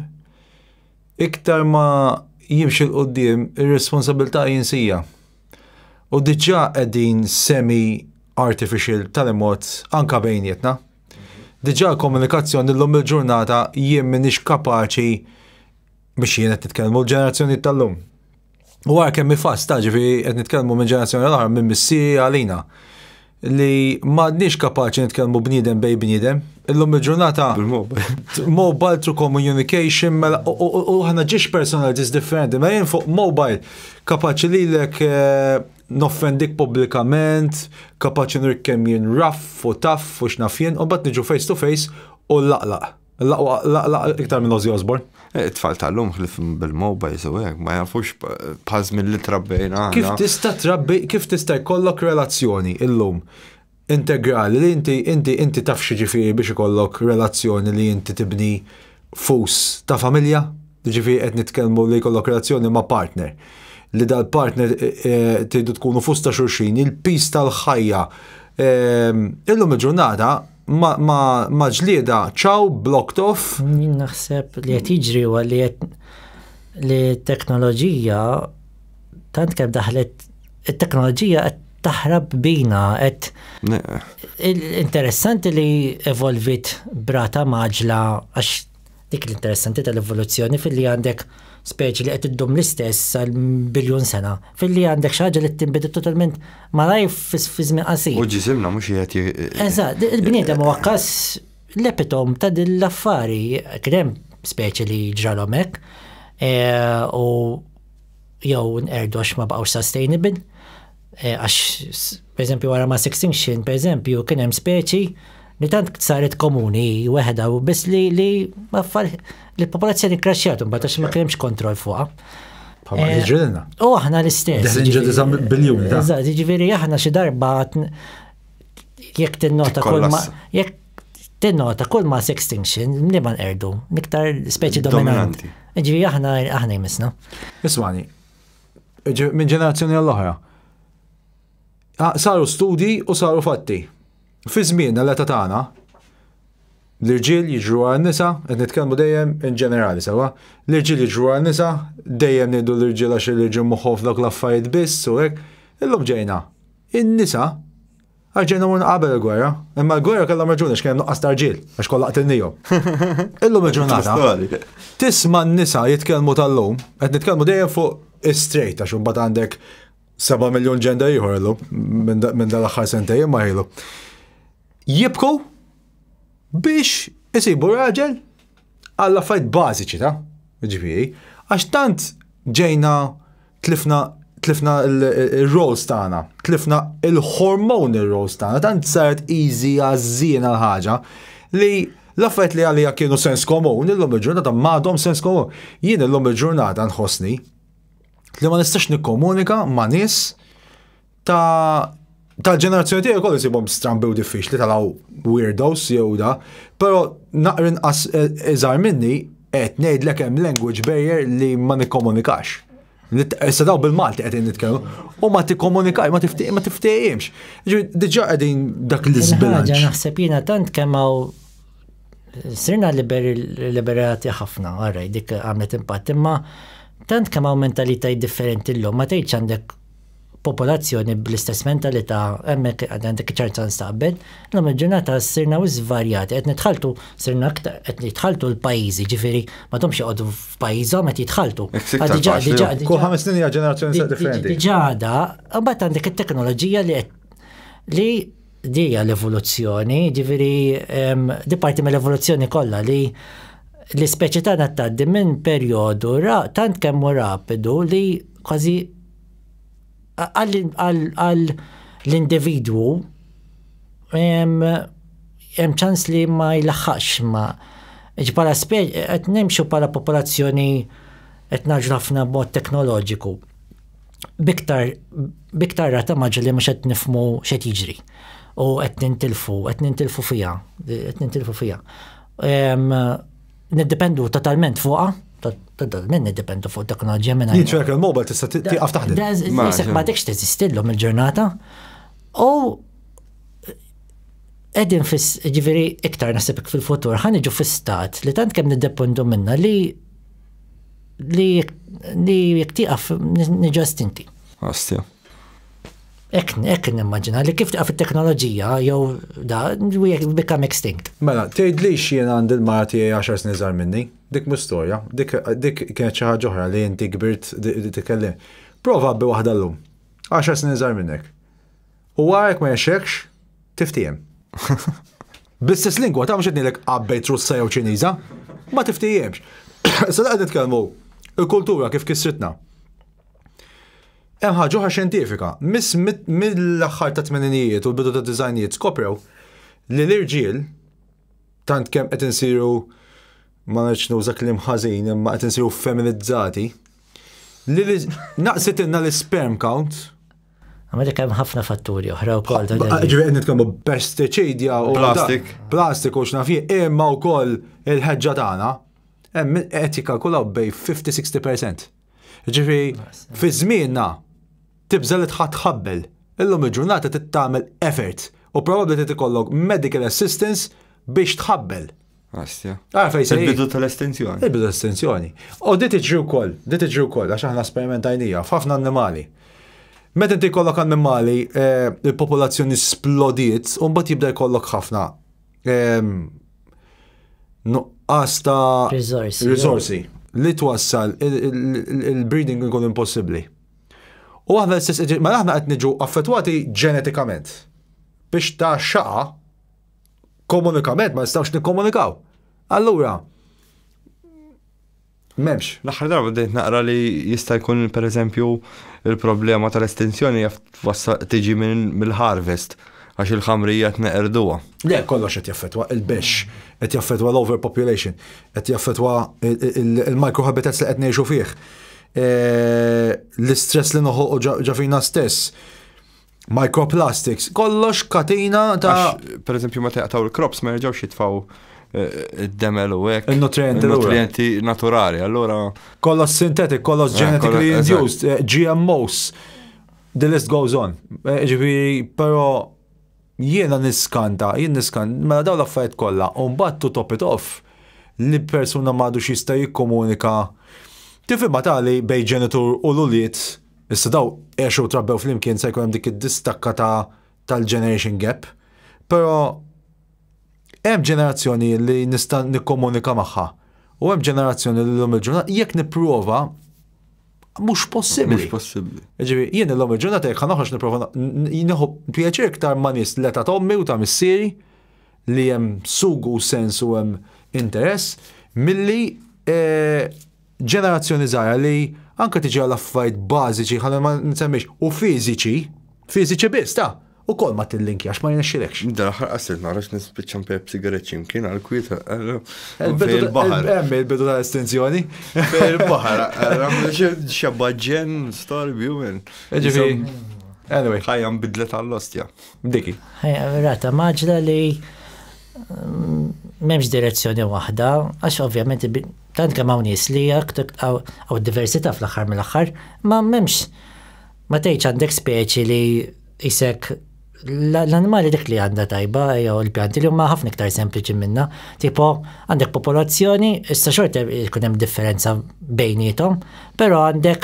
iktar ma jimxi 'l quddiem ir-responsabilità jinsija. U diġà qegħdin semi artificial tal-mod anka bejnietna. Diġà l-komunikazzjoni llum il-ġurnata jien m'iniex kapaċi biex jien qed nitkellmu l-ġenerazzjoni tal-lum. U għar kemm fast ta' ġifieri qed nitkellmu minn ġenerazzjoni l-oħra minn missieri għalina li m'għadniex kapaċi nitkellmu bniedem bej bniedem. Illum il-ġurnata mobile through communication mela u ħana ġiex personalities differenti, ma jien fuq mobile kapaċi lilek eh, noffendik pubblikament, kapaċi nurik kemm jien rough u tough u x'naf jien, u mbagħad niġu face to face u laqlaq. Laqlaq iktar minn Ozzy Osbourne. Eh, it-tfal tal-lum ħlif bil-mobile u hekk ma jafux bħal żmien li trabbejna. Kif tista' trabbi, kif tista' jkollok relazzjoni illum integrali li inti inti inti taf xi ġifieri biex ikollok relazzjoni li inti tibni fus ta' familja? Ġifieri qed nitkellmu li jkollok relazzjoni ma' partner. Li dal-partner eh, eh, tridu tkunu fus ta' xulxin, il-pis tal-ħajja. Ehm, illum il-ġurnata ma ġlieda ċaw blocked off. Jien naħseb li qed jiġri huwa li qed li t-teknoloġija tant kemm daħlet it-teknoloġija qed taħrab bina qed Interessanti li evolvit brata maġla għax Dik l-interessanti tal-evoluzzjoni filli għandek speċi li qed iddum l-istess għal biljun sena, filli għandek xi ħaġa li tinbidel totalment malajr fi żmien qasir. U ġisimna mhux qiegħed Eżatt, il-bniedem huwa każ l-epitom ta' din l-affari, kien hemm speċi li ġralhom hekk e, u jew nqerdu għax ma baqgħux sustainable, e, għax per eżempju wara mass extinction, per eżempju, kien hemm speċi li tant saret komuni weħda u biss li li li l-popolazzjoni kraxxjat imbagħad għax ma kienx kontroll fuqha. Bħalma eh, jiġrilna. U aħna l-istess. Deħlin ġo disa biljuni. Eżatt, jiġifieri aħna xi darba jekk tinnota kull ma jekk tinnota kull mass extinction li ma nqerdu, iktar speċi dominanti. Ġifieri aħna aħna jmissna. Ismani, minn ġenerazzjoni għall-oħra. Ah, saru studi u saru fatti. Fi żmienna l-età tagħna, l-irġiel jiġru għal nisa, qed nitkellmu dejjem in ġenerali sewwa, l-irġiel jiġru għal nisa, dejjem ngħidu l-irġiel għax l-irġiel moħħhom f'dawk l-affarijiet biss u hekk. Illum ġejna. In-nisa għax ġejna morna qabel il-gwerra, imma l-gwerra kellhom raġuni għax kien hemm nuqqas ta' rġiel, għax kollha qtilnihom. Illum il-ġurnata tisma' n-nisa jitkellmu tal-lum, qed nitkellmu dejjem fuq is-straight għax imbagħad għandek 7 miljon ġenda ieħor illum minn dal-aħħar sentejn ma ilu. Jibku biex isibu raġel għall affarijiet bażiċi ta' ġifieri, għax tant ġejna tlifna tlifna il-roles tagħna, tlifna il-hormonal roles tagħna, tant saret easy għażżiena l-ħaġa li l-affarijiet li għalija kienu sens komun, illum il-ġurnata m'għadhom sens komun. Jien illum il-ġurnata nħossni li ma nistax nikkomunika ma' nies ta' tal-ġenerazzjoni tiegħi kollu sibhom strambi u diffiċli talaw weirdos jew da, però naqra inqas eh, iżgħar minni qed ngħidlek hemm language barrier li ma nikkomunikax. Issa daw bil-Malti qed nitkellmu u ma tikkomunikaj, ma tiftehimx. Diġà qegħdin dak l-iżbilanċ. Naħseb jiena tant kemm hawn Sirna liberati ħafna, għarrej, dik għamlet impatt, imma tant kemm hawn mentalitajiet differenti llum, ma tgħidx għandek popolazzjoni bl-istess mentalità, hemmhekk għandek ċerta nstaqbel, illum il-ġurnata sirna wis varjati, qed nitħaltu, sirna aktar qed nitħaltu l-pajjiżi, ġifieri ma domx joqogħdu f'pajjiżhom qed jitħaltu. Kull 5 snin hija ġenerazzjoni differenti. Diġà da, mbagħad għandek it-teknoloġija li li Di hija l-evoluzzjoni, ġifieri di parti mill-evoluzzjoni kollha li l-ispeċi tagħna tgħaddi minn perjodu tant kemm hu rapidu li kważi għal l-individwu hemm ċans li ma jlaħħaqx ma bħala speċi qed nimxu bħala popolazzjoni qed naġlu ħafna b'mod teknoloġiku. Biktar biktar rata maġġa li mhux qed nifhmu x'qed jiġri. U qed nintilfu, qed nintilfu fiha, qed nintilfu fiha. Niddependu totalment fuqha, totalment niddependu fuq teknoloġija minn. Jiġri il-mobile tista' tieqaf taħdem. Isek ma dekx teżistillhom il-ġurnata. U qegħdin fis, ġifieri iktar naħseb fil-futur ħa niġu fi stat li tant kemm niddependu minna li li li jekk tieqaf niġu estinti. Ostja. Hekk nimmaġina li kif tieqaf it-teknoloġija jew da we become extinct. Mela, tgħidlix jien għandi l-mara tiegħi 10 snin iżgħar minni. Dik mhux storja, dik dik kienet xi ħaġa oħra li inti kbirt titkellem. Prova bi waħda llum. 10 snin iżgħar minnek. U wara jekk ma jexxekx, tiftiehem. Bl-istess lingwa ta' mhux qed ngħidlek qabbejt Russa jew Ċiniża, ma tiftihemx. Issa qed nitkellmu il-kultura kif kissritna. Hemm ħaġa oħra xjentifika. Miss mill-aħħar ta' tmeninijiet u l-bidu ta' disgħinijiet skoprew li l-irġiel tant kemm qed insiru ma rridx nuża kliem ħażin imma qed insiru feminizzati li naqsitilna l-sperm count. Għamilek hemm ħafna fatturi oħra wkoll. Ġifieri qed nitkellmu pestiċidja u plastik. Plastik u x'naf jien, imma wkoll il-ħeġġa tagħna hemm qed jikkalkulaw bejn 50-60%. Ġifieri fi żmienna tibża' li tħadd tħabbel. Illum il-ġurnata trid tagħmel effort u probabbli trid ikollok medical assistance biex tħabbel. Ostja. Ara fejn se Il-bidu tal-estinzjoni. Il-bidu tal-estinzjoni. U di tiġri wkoll, di tiġri wkoll għax aħna sperimentajnija f'ħafna annimali. Meta inti jkollok annimali, il-popolazzjoni splodiet, u mbagħad jibda jkollok ħafna nuqqas ta' Riżorsi. riżorsi li twassal il-breeding ikun impossibbli. U aħna l-istess, ma aħna qed niġu affettwati ġenetikament biex ta' xaqa komunikament ma nistgħux nikkomunikaw. Allura, m'hemmx. L-aħħar darba bdejt naqra li jista' jkun pereżempju il-problema tal-estinzjoni jaf tiġi mill-harvest għax il-ħamrija tneqerduha. Le, kollox qed jaffettwa il-bexx, qed jaffettwa l-overpopulation, qed jaffettwa il-microhabitats li qed ngħixu fih. L-istress li noħolqu ġa fina stess. Microplastics, kollox katina ta' Għax, per eżempju, meta jaqtaw il-crops ma jerġgħux jitfgħu id-demel u hekk. Il-nutrienti lura. Il-nutrienti naturali, allura. Kollox synthetic, kollox genetically Kollox, induced, GMOs. The list goes on. Ġifieri, però jiena niskanta, jien niskanta, mela dawn l-affarijiet kollha, u mbagħad to top it off, li persuna m'għadux jista' jikkomunika. Tifhimha tali bejn ġenitur u l-ulied, issa daw għexu trabbew flimkien se jkun hemm dik id-distakka ta' tal-generation gap, però hemm ġenerazzjoni li nista' nikkomunika magħha u hemm ġenerazzjoni li llum il-ġurnata jekk nipprova mhux possibbli. Mhux possibbli. Ġifieri, jien illum il-ġurnata jekk ħa noħroġ nipprova nieħu pjaċir iktar ma' nies l-età ta' ommi u ta' missieri li hemm sugu sens u hemm interess milli ġenerazzjoni żgħira li anke tiġi għal affarijiet bażiċi ħalli ma nsemmix u fiżiċi, fiżiċi biss ta' u kol ma tillinkjax ma jirnexxilekx. Da l-aħħar qasirt narax nispiċċa npejjep sigaretti x'imkien għal kwieta, Il-bidu fejn il-baħar. Hemm il-bidu tal-estinzjoni. Fejn il-baħar, xebba ġen, storbi, u minn. Ġifieri, anyway. Ħajja nbidlet għall-ostja. Diki. Ħajja, rata maġla li m'hemmx direzzjoni waħda, għax ovvjament tant kemm hawn nies li hawn diversità fl-aħħar mill-aħħar, ma m'hemmx ma tgħidx għandek speċi li isek l-annimali dik li għandha tajba jew il-pjanti li huma ħafna iktar sempliċi minna. Tipo għandek popolazzjoni, issa xorta jkun hemm differenza bejniethom, però għandek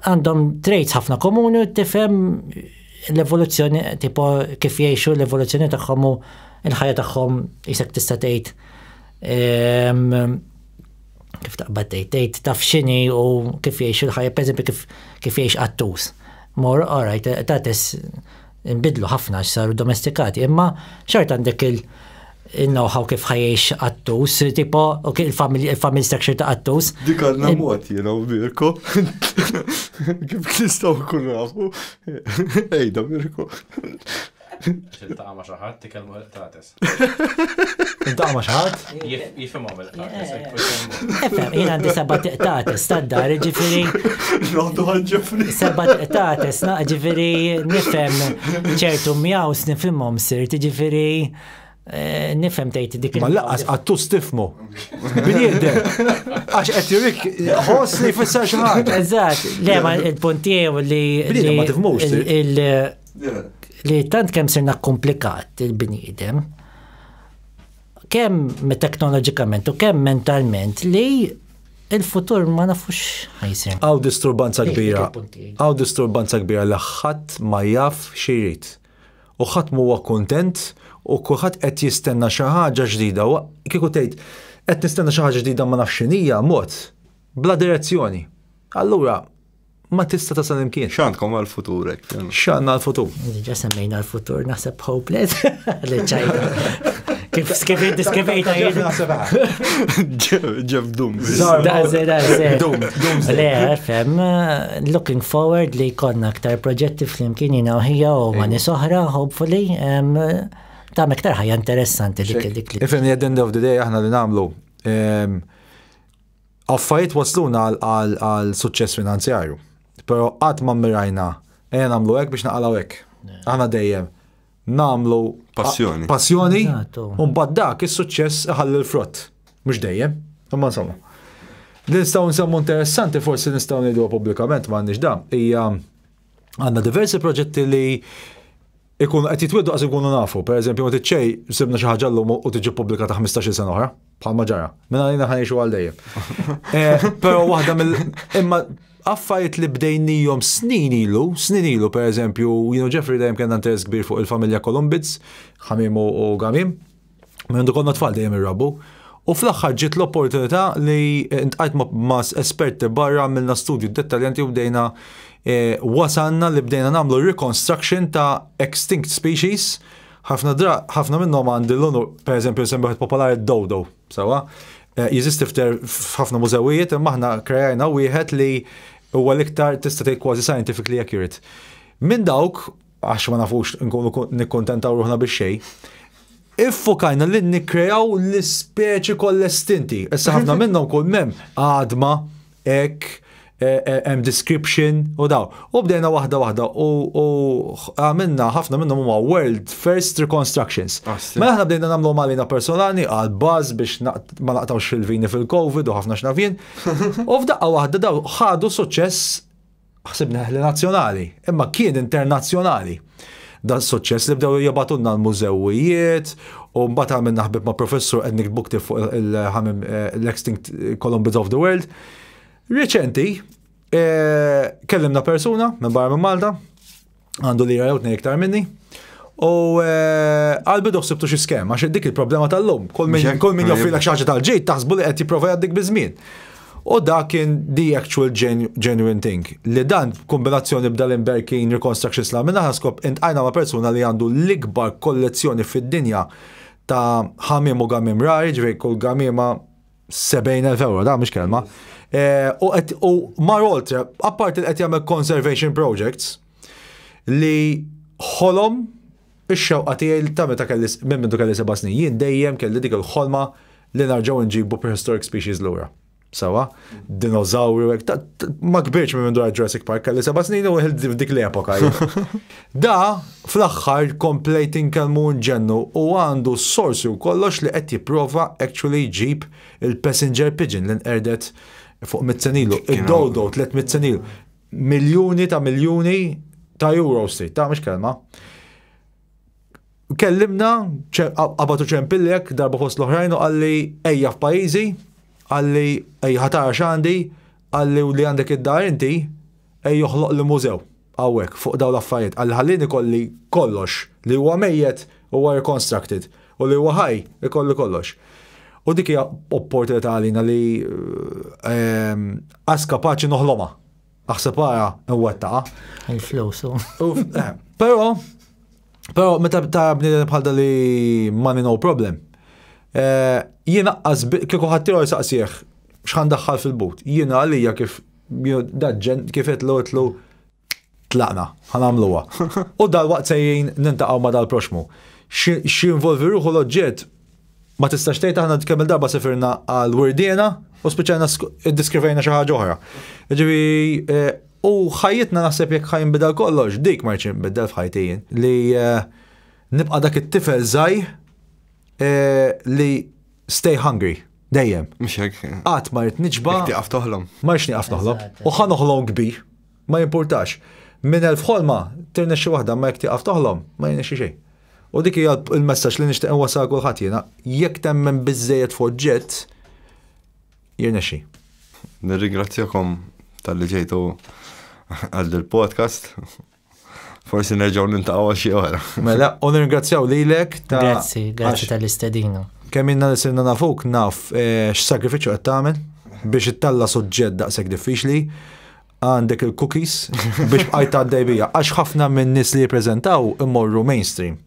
għandhom traits ħafna komuni u tifhem l-evoluzzjoni, tipo kif jgħixu l-evoluzzjoni tagħhom u l-ħajja tagħhom isek tista' tgħid kif taqbad tgħid, tgħid taf x'inhi u kif jgħixu l-ħajja, pereżempju kif jgħix qattus. More, all right, tates nbidlu ħafna għax saru domestikati, imma xorta għandek il-know-how kif ħajjex qattus, tipo, u kif il-family structure ta' qattus. Dik għandna mod, Mirko. Kif nistgħu nkunu nafu? Ejda, Mirko. Tiltaqa' ma' xi ħadd tikellmu il-qtates. Tiltaqa' ma' xi ħadd? Jifhimhom il-qtates. Efhem, jien għandi 7 tiqtates tad-dar, ġifieri. Noħdu għal Ġeffri. 7 tiqtates, na, ġifieri nifhem ċertu mjaws nifhimhom sirt, ġifieri nifhem tgħid dik il- Ma laqas qattus tifhmu. Bniedem. Għax qed jurik ħoss li jfisser xi ħaġa. Eżatt, le ma il-punt tiegħu li Bniedem ma tifhmux, li tant kemm sirna komplikat il-bniedem, kemm teknoloġikament u kemm mentalment li Il-futur ma nafux ħa jsir. Hawn disturbanza Dik kbira. il-punt tiegħi. Hawn disturbanza kbira li ħadd ma jaf x'irid. U ħadd m'huwa kuntent u kulħadd qed jistenna xi ħaġa ġdida. U kieku tgħid qed nistenna xi ħaġa ġdida ma nafx x'inhija, mod bla direzzjoni. Allura ma tista' tasal imkien. X'għandkom għal-futur hekk? X'għandna l-futur? Diġà semmejna l-futur, naħseb hopeless. Li ċajta. Kif kif iddiskrivejta jien. Jeff Doom. Daze, daze. Doom, doomsday. Le, fem, looking forward li jkollna aktar proġetti flimkien jiena u ħija u ma' nies oħra, hopefully. Ta' aktar ħajja interessanti dik dik li. Ifhem li at the end of the day aħna li nagħmlu affarijiet wasluna għal suċċess finanzjarju. Però qatt ma mmirajna ejja nagħmlu hekk biex naqalgħu hekk. Aħna dejjem nagħmlu Passjoni. Passjoni Eżattu. u mbagħad dak is-suċċess iħalli l-frott. Mhux dejjem, imma insomma. Li nistgħu nsemmu interessanti forsi nistgħu ngħiduha pubblikament m'għandniex da, hija għandna diversi proġetti li ikunu qed jitwiedu qas ikunu nafu. Per eżempju, ma tiċċej sibna xi ħaġa llum u tiġi pubblikata 15-il sena oħra, bħalma ġara. Minn għalina ħa ngħixu għal dejjem. Però waħda mill imma affarijiet li bdejnijhom snin ilu, snin ilu per eżempju, jien u Jeffrey dejjem kellna interess kbir fuq il-familja Columbids, Ħamim u Gamim, minn konna tfal dejjem irrabbu. U fl-aħħar ġiet l-opportunità li iltqajt ma' esperti barra, għamilna studju dettaljati u bdejna wasalna li bdejna nagħmlu reconstruction ta' extinct species. Ħafna minnhom għandi l-onur, per eżempju, semmi wieħed popolari, dodo, sewwa. Jeżisti f'ħafna mużewijiet, imma aħna krejajna wieħed li huwa l-iktar tista' tgħid kważi scientifically accurate. Minn dawk, għax ma nafux nkunu nikkontentaw ruħna bix xejn, iffokajna li nikkrejaw l-ispeċi kollha estinti. Issa ħafna minnhom kull mem għadma, ek, hemm description u daw. U bdejna waħda waħda u għamilna ħafna minnhom huma world first reconstructions. Mela aħna bdejna nagħmlu malina personali għal baż biex ma naqtawx fil-vini fil-Covid u ħafna x'naf jien. U f'daqqa waħda daw ħadu suċċess, ħsibna li nazzjonali, imma kien internazzjonali. Dan suċċess li bdew jibagħtulna l-mużewijiet u mbagħad għamilna ħbib ma' professur qed niktbu ktieb fuq il-ħamim l-Extinct Columbids of the World. Reċenti, kellimna persuna minn barra minn Malta, għandu lira jew tnejn iktar minni, u għal-bidu ħsibtu xi skema, għax dik il-problema tal-lum. Mhux hekk? Kull min joffrilek xi ħaġa tal-ġid taħsbu li qed jipprova jgħaddik biż-żmien. U da kien the actual genuine thing. Li dan kombinazzjoni b'dal-Imberkin Reconstruction Slam minna skop iltqajna ma' persuna li għandu l-ikbar kollezzjoni fid-dinja ta' ħamim u gamim rari, ġifieri kull gamima 70,000 euro, da mhux kelma. U mar oltre, apparti li qed jagħmel conservation projects li ħolom ix-xewqa tiegħi ta' meta kelli minn mindu kelli 7 snin, jien dejjem kelli dik il-ħolma li narġgħu nġibu prehistoric species lura. Sewwa, dinożawri, u hekk, ma kbirx minn mindu Jurassic Park, kelli 7 snin u dik l-epoka jien. Da, fl-aħħar komplejt inkellmu nġennu u għandu sorsi u kollox li qed jipprova actually jġib il-passenger pigeon li nqerdet fuq 100 sena ilu, id-dodo 300 sena ilu. Miljuni ta' miljuni ta' euro street, ta' mhux kelma. Kellimna, qabatu ċempillek darba fost l-oħrajn u qalli ejja f'pajjiżi, qalli ejja ħa tara x'għandi, qalli u li għandek id-dar inti, ejja joħloq li mużew hawnhekk fuq dawn l-affarijiet. Qalli ħallini kolli kollox li huwa mejjet huwa reconstructed u li huwa ħaj ikolli kollox. U dik hija opportunità għalina li qas kapaċi noħlomha. Aħseb ara nwettaqa. Il-flus. Però meta ta' bniedem bħal da li money no problem, jiena qas kieku ħaddieħor saqsieħ x'ħa ndaħħal fil-but. Jiena għalija kif daġġen kif etlu tlaqna, ħa nagħmluha. U dal-waqt sejjin niltaqgħu ma dal-proxmu. X'involvi ruħu l-oġġett ma tistax tgħid, aħna kemm il-darba sifirna għal wirdiena u spiċċajna iddiskrivejna xi ħaġa oħra. Ġifieri u ħajjitna naħseb jekk ħa jinbidel kollox, dik ma rridx inbiddel f'ħajti jien li nibqa' dak it-tifel żgħir li stay hungry dejjem. Mhux hekk. Qatt ma rrid nixba'. Jekk tieqaf toħlom. Ma rridx nieqaf noħlom. U ħa noħlom kbir, ma jimpurtax. Minn 1000 ħolma tirnexxi waħda, ma jekk tieqaf toħlom ma jirnexxi xejn. U dik hija il-messaġġ li nixtieq inwassal kulħadd jiena, jekk temmen biżejjed f'oġġett jirnexxi. Nirringrazzjakom talli ġejtu għal il-podcast. Forsi nerġgħu niltaqgħu għal xi oħra. Mela, u nirringrazzjaw lilek ta' Grazzi, grazzi tal-istedina. Kemm ilna li sirna nafuk naf x'sagrifiċċju qed tagħmel biex ittella' suġġett daqshekk diffiċli għandek il-cookies biex bqajt għaddej bija għax ħafna minn nies li jippreżentaw imorru mainstream.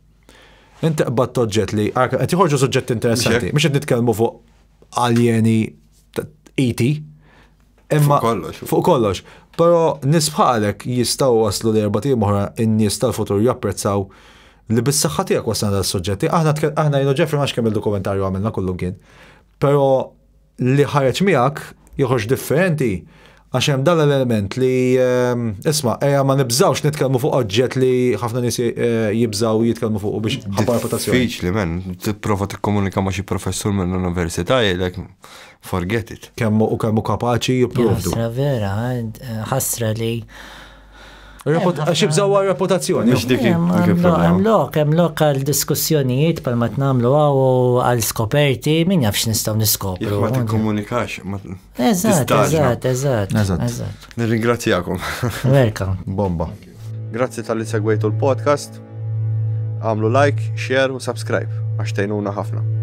Inti qbadt oġġett li qed joħorġu suġġetti interessanti, mhux qed nitkellmu fuq aljeni ET, imma Fuq kollox. Fuq kollox. Però nies bħalek jistgħu waslu li erbat ijiem oħra in-nies tal-futur japprezzaw li bis-saħħa tiegħek wasalna dal-suġġetti. Aħna aħna jien u Jeffrey ma kemm il-dokumentarju għamilna kullum kien. Però li ħareġ miegħek joħroġ differenti għax hemm dan l-element li isma' ejja ma nibżgħux nitkellmu fuq oġġett li ħafna nies jibżgħu jitkellmu fuq biex ħabba reputazzjoni. Diffiċli men, tipprova tikkomunika ma' xi professur minn università jgħidlek forget it. Kemm u kemm hu kapaċi jipprovdu. Ħasra vera, ħasra li Għax jibżgħu għal reputazzjoni. Mhux dik il-problema. Hemm lok, hemm lok għal diskussjonijiet bħalma nagħmlu hawn għal skoperti, min jaf x'nistgħu niskopru. Jekk ma tikkomunikax, ma Eżatt, eżatt, eżatt. Eżatt. Nirringrazzjakom. Welcome. Bomba. Grazzi talli segwejtu l-podcast. Għamlu like, share u subscribe għax tgħinuna ħafna.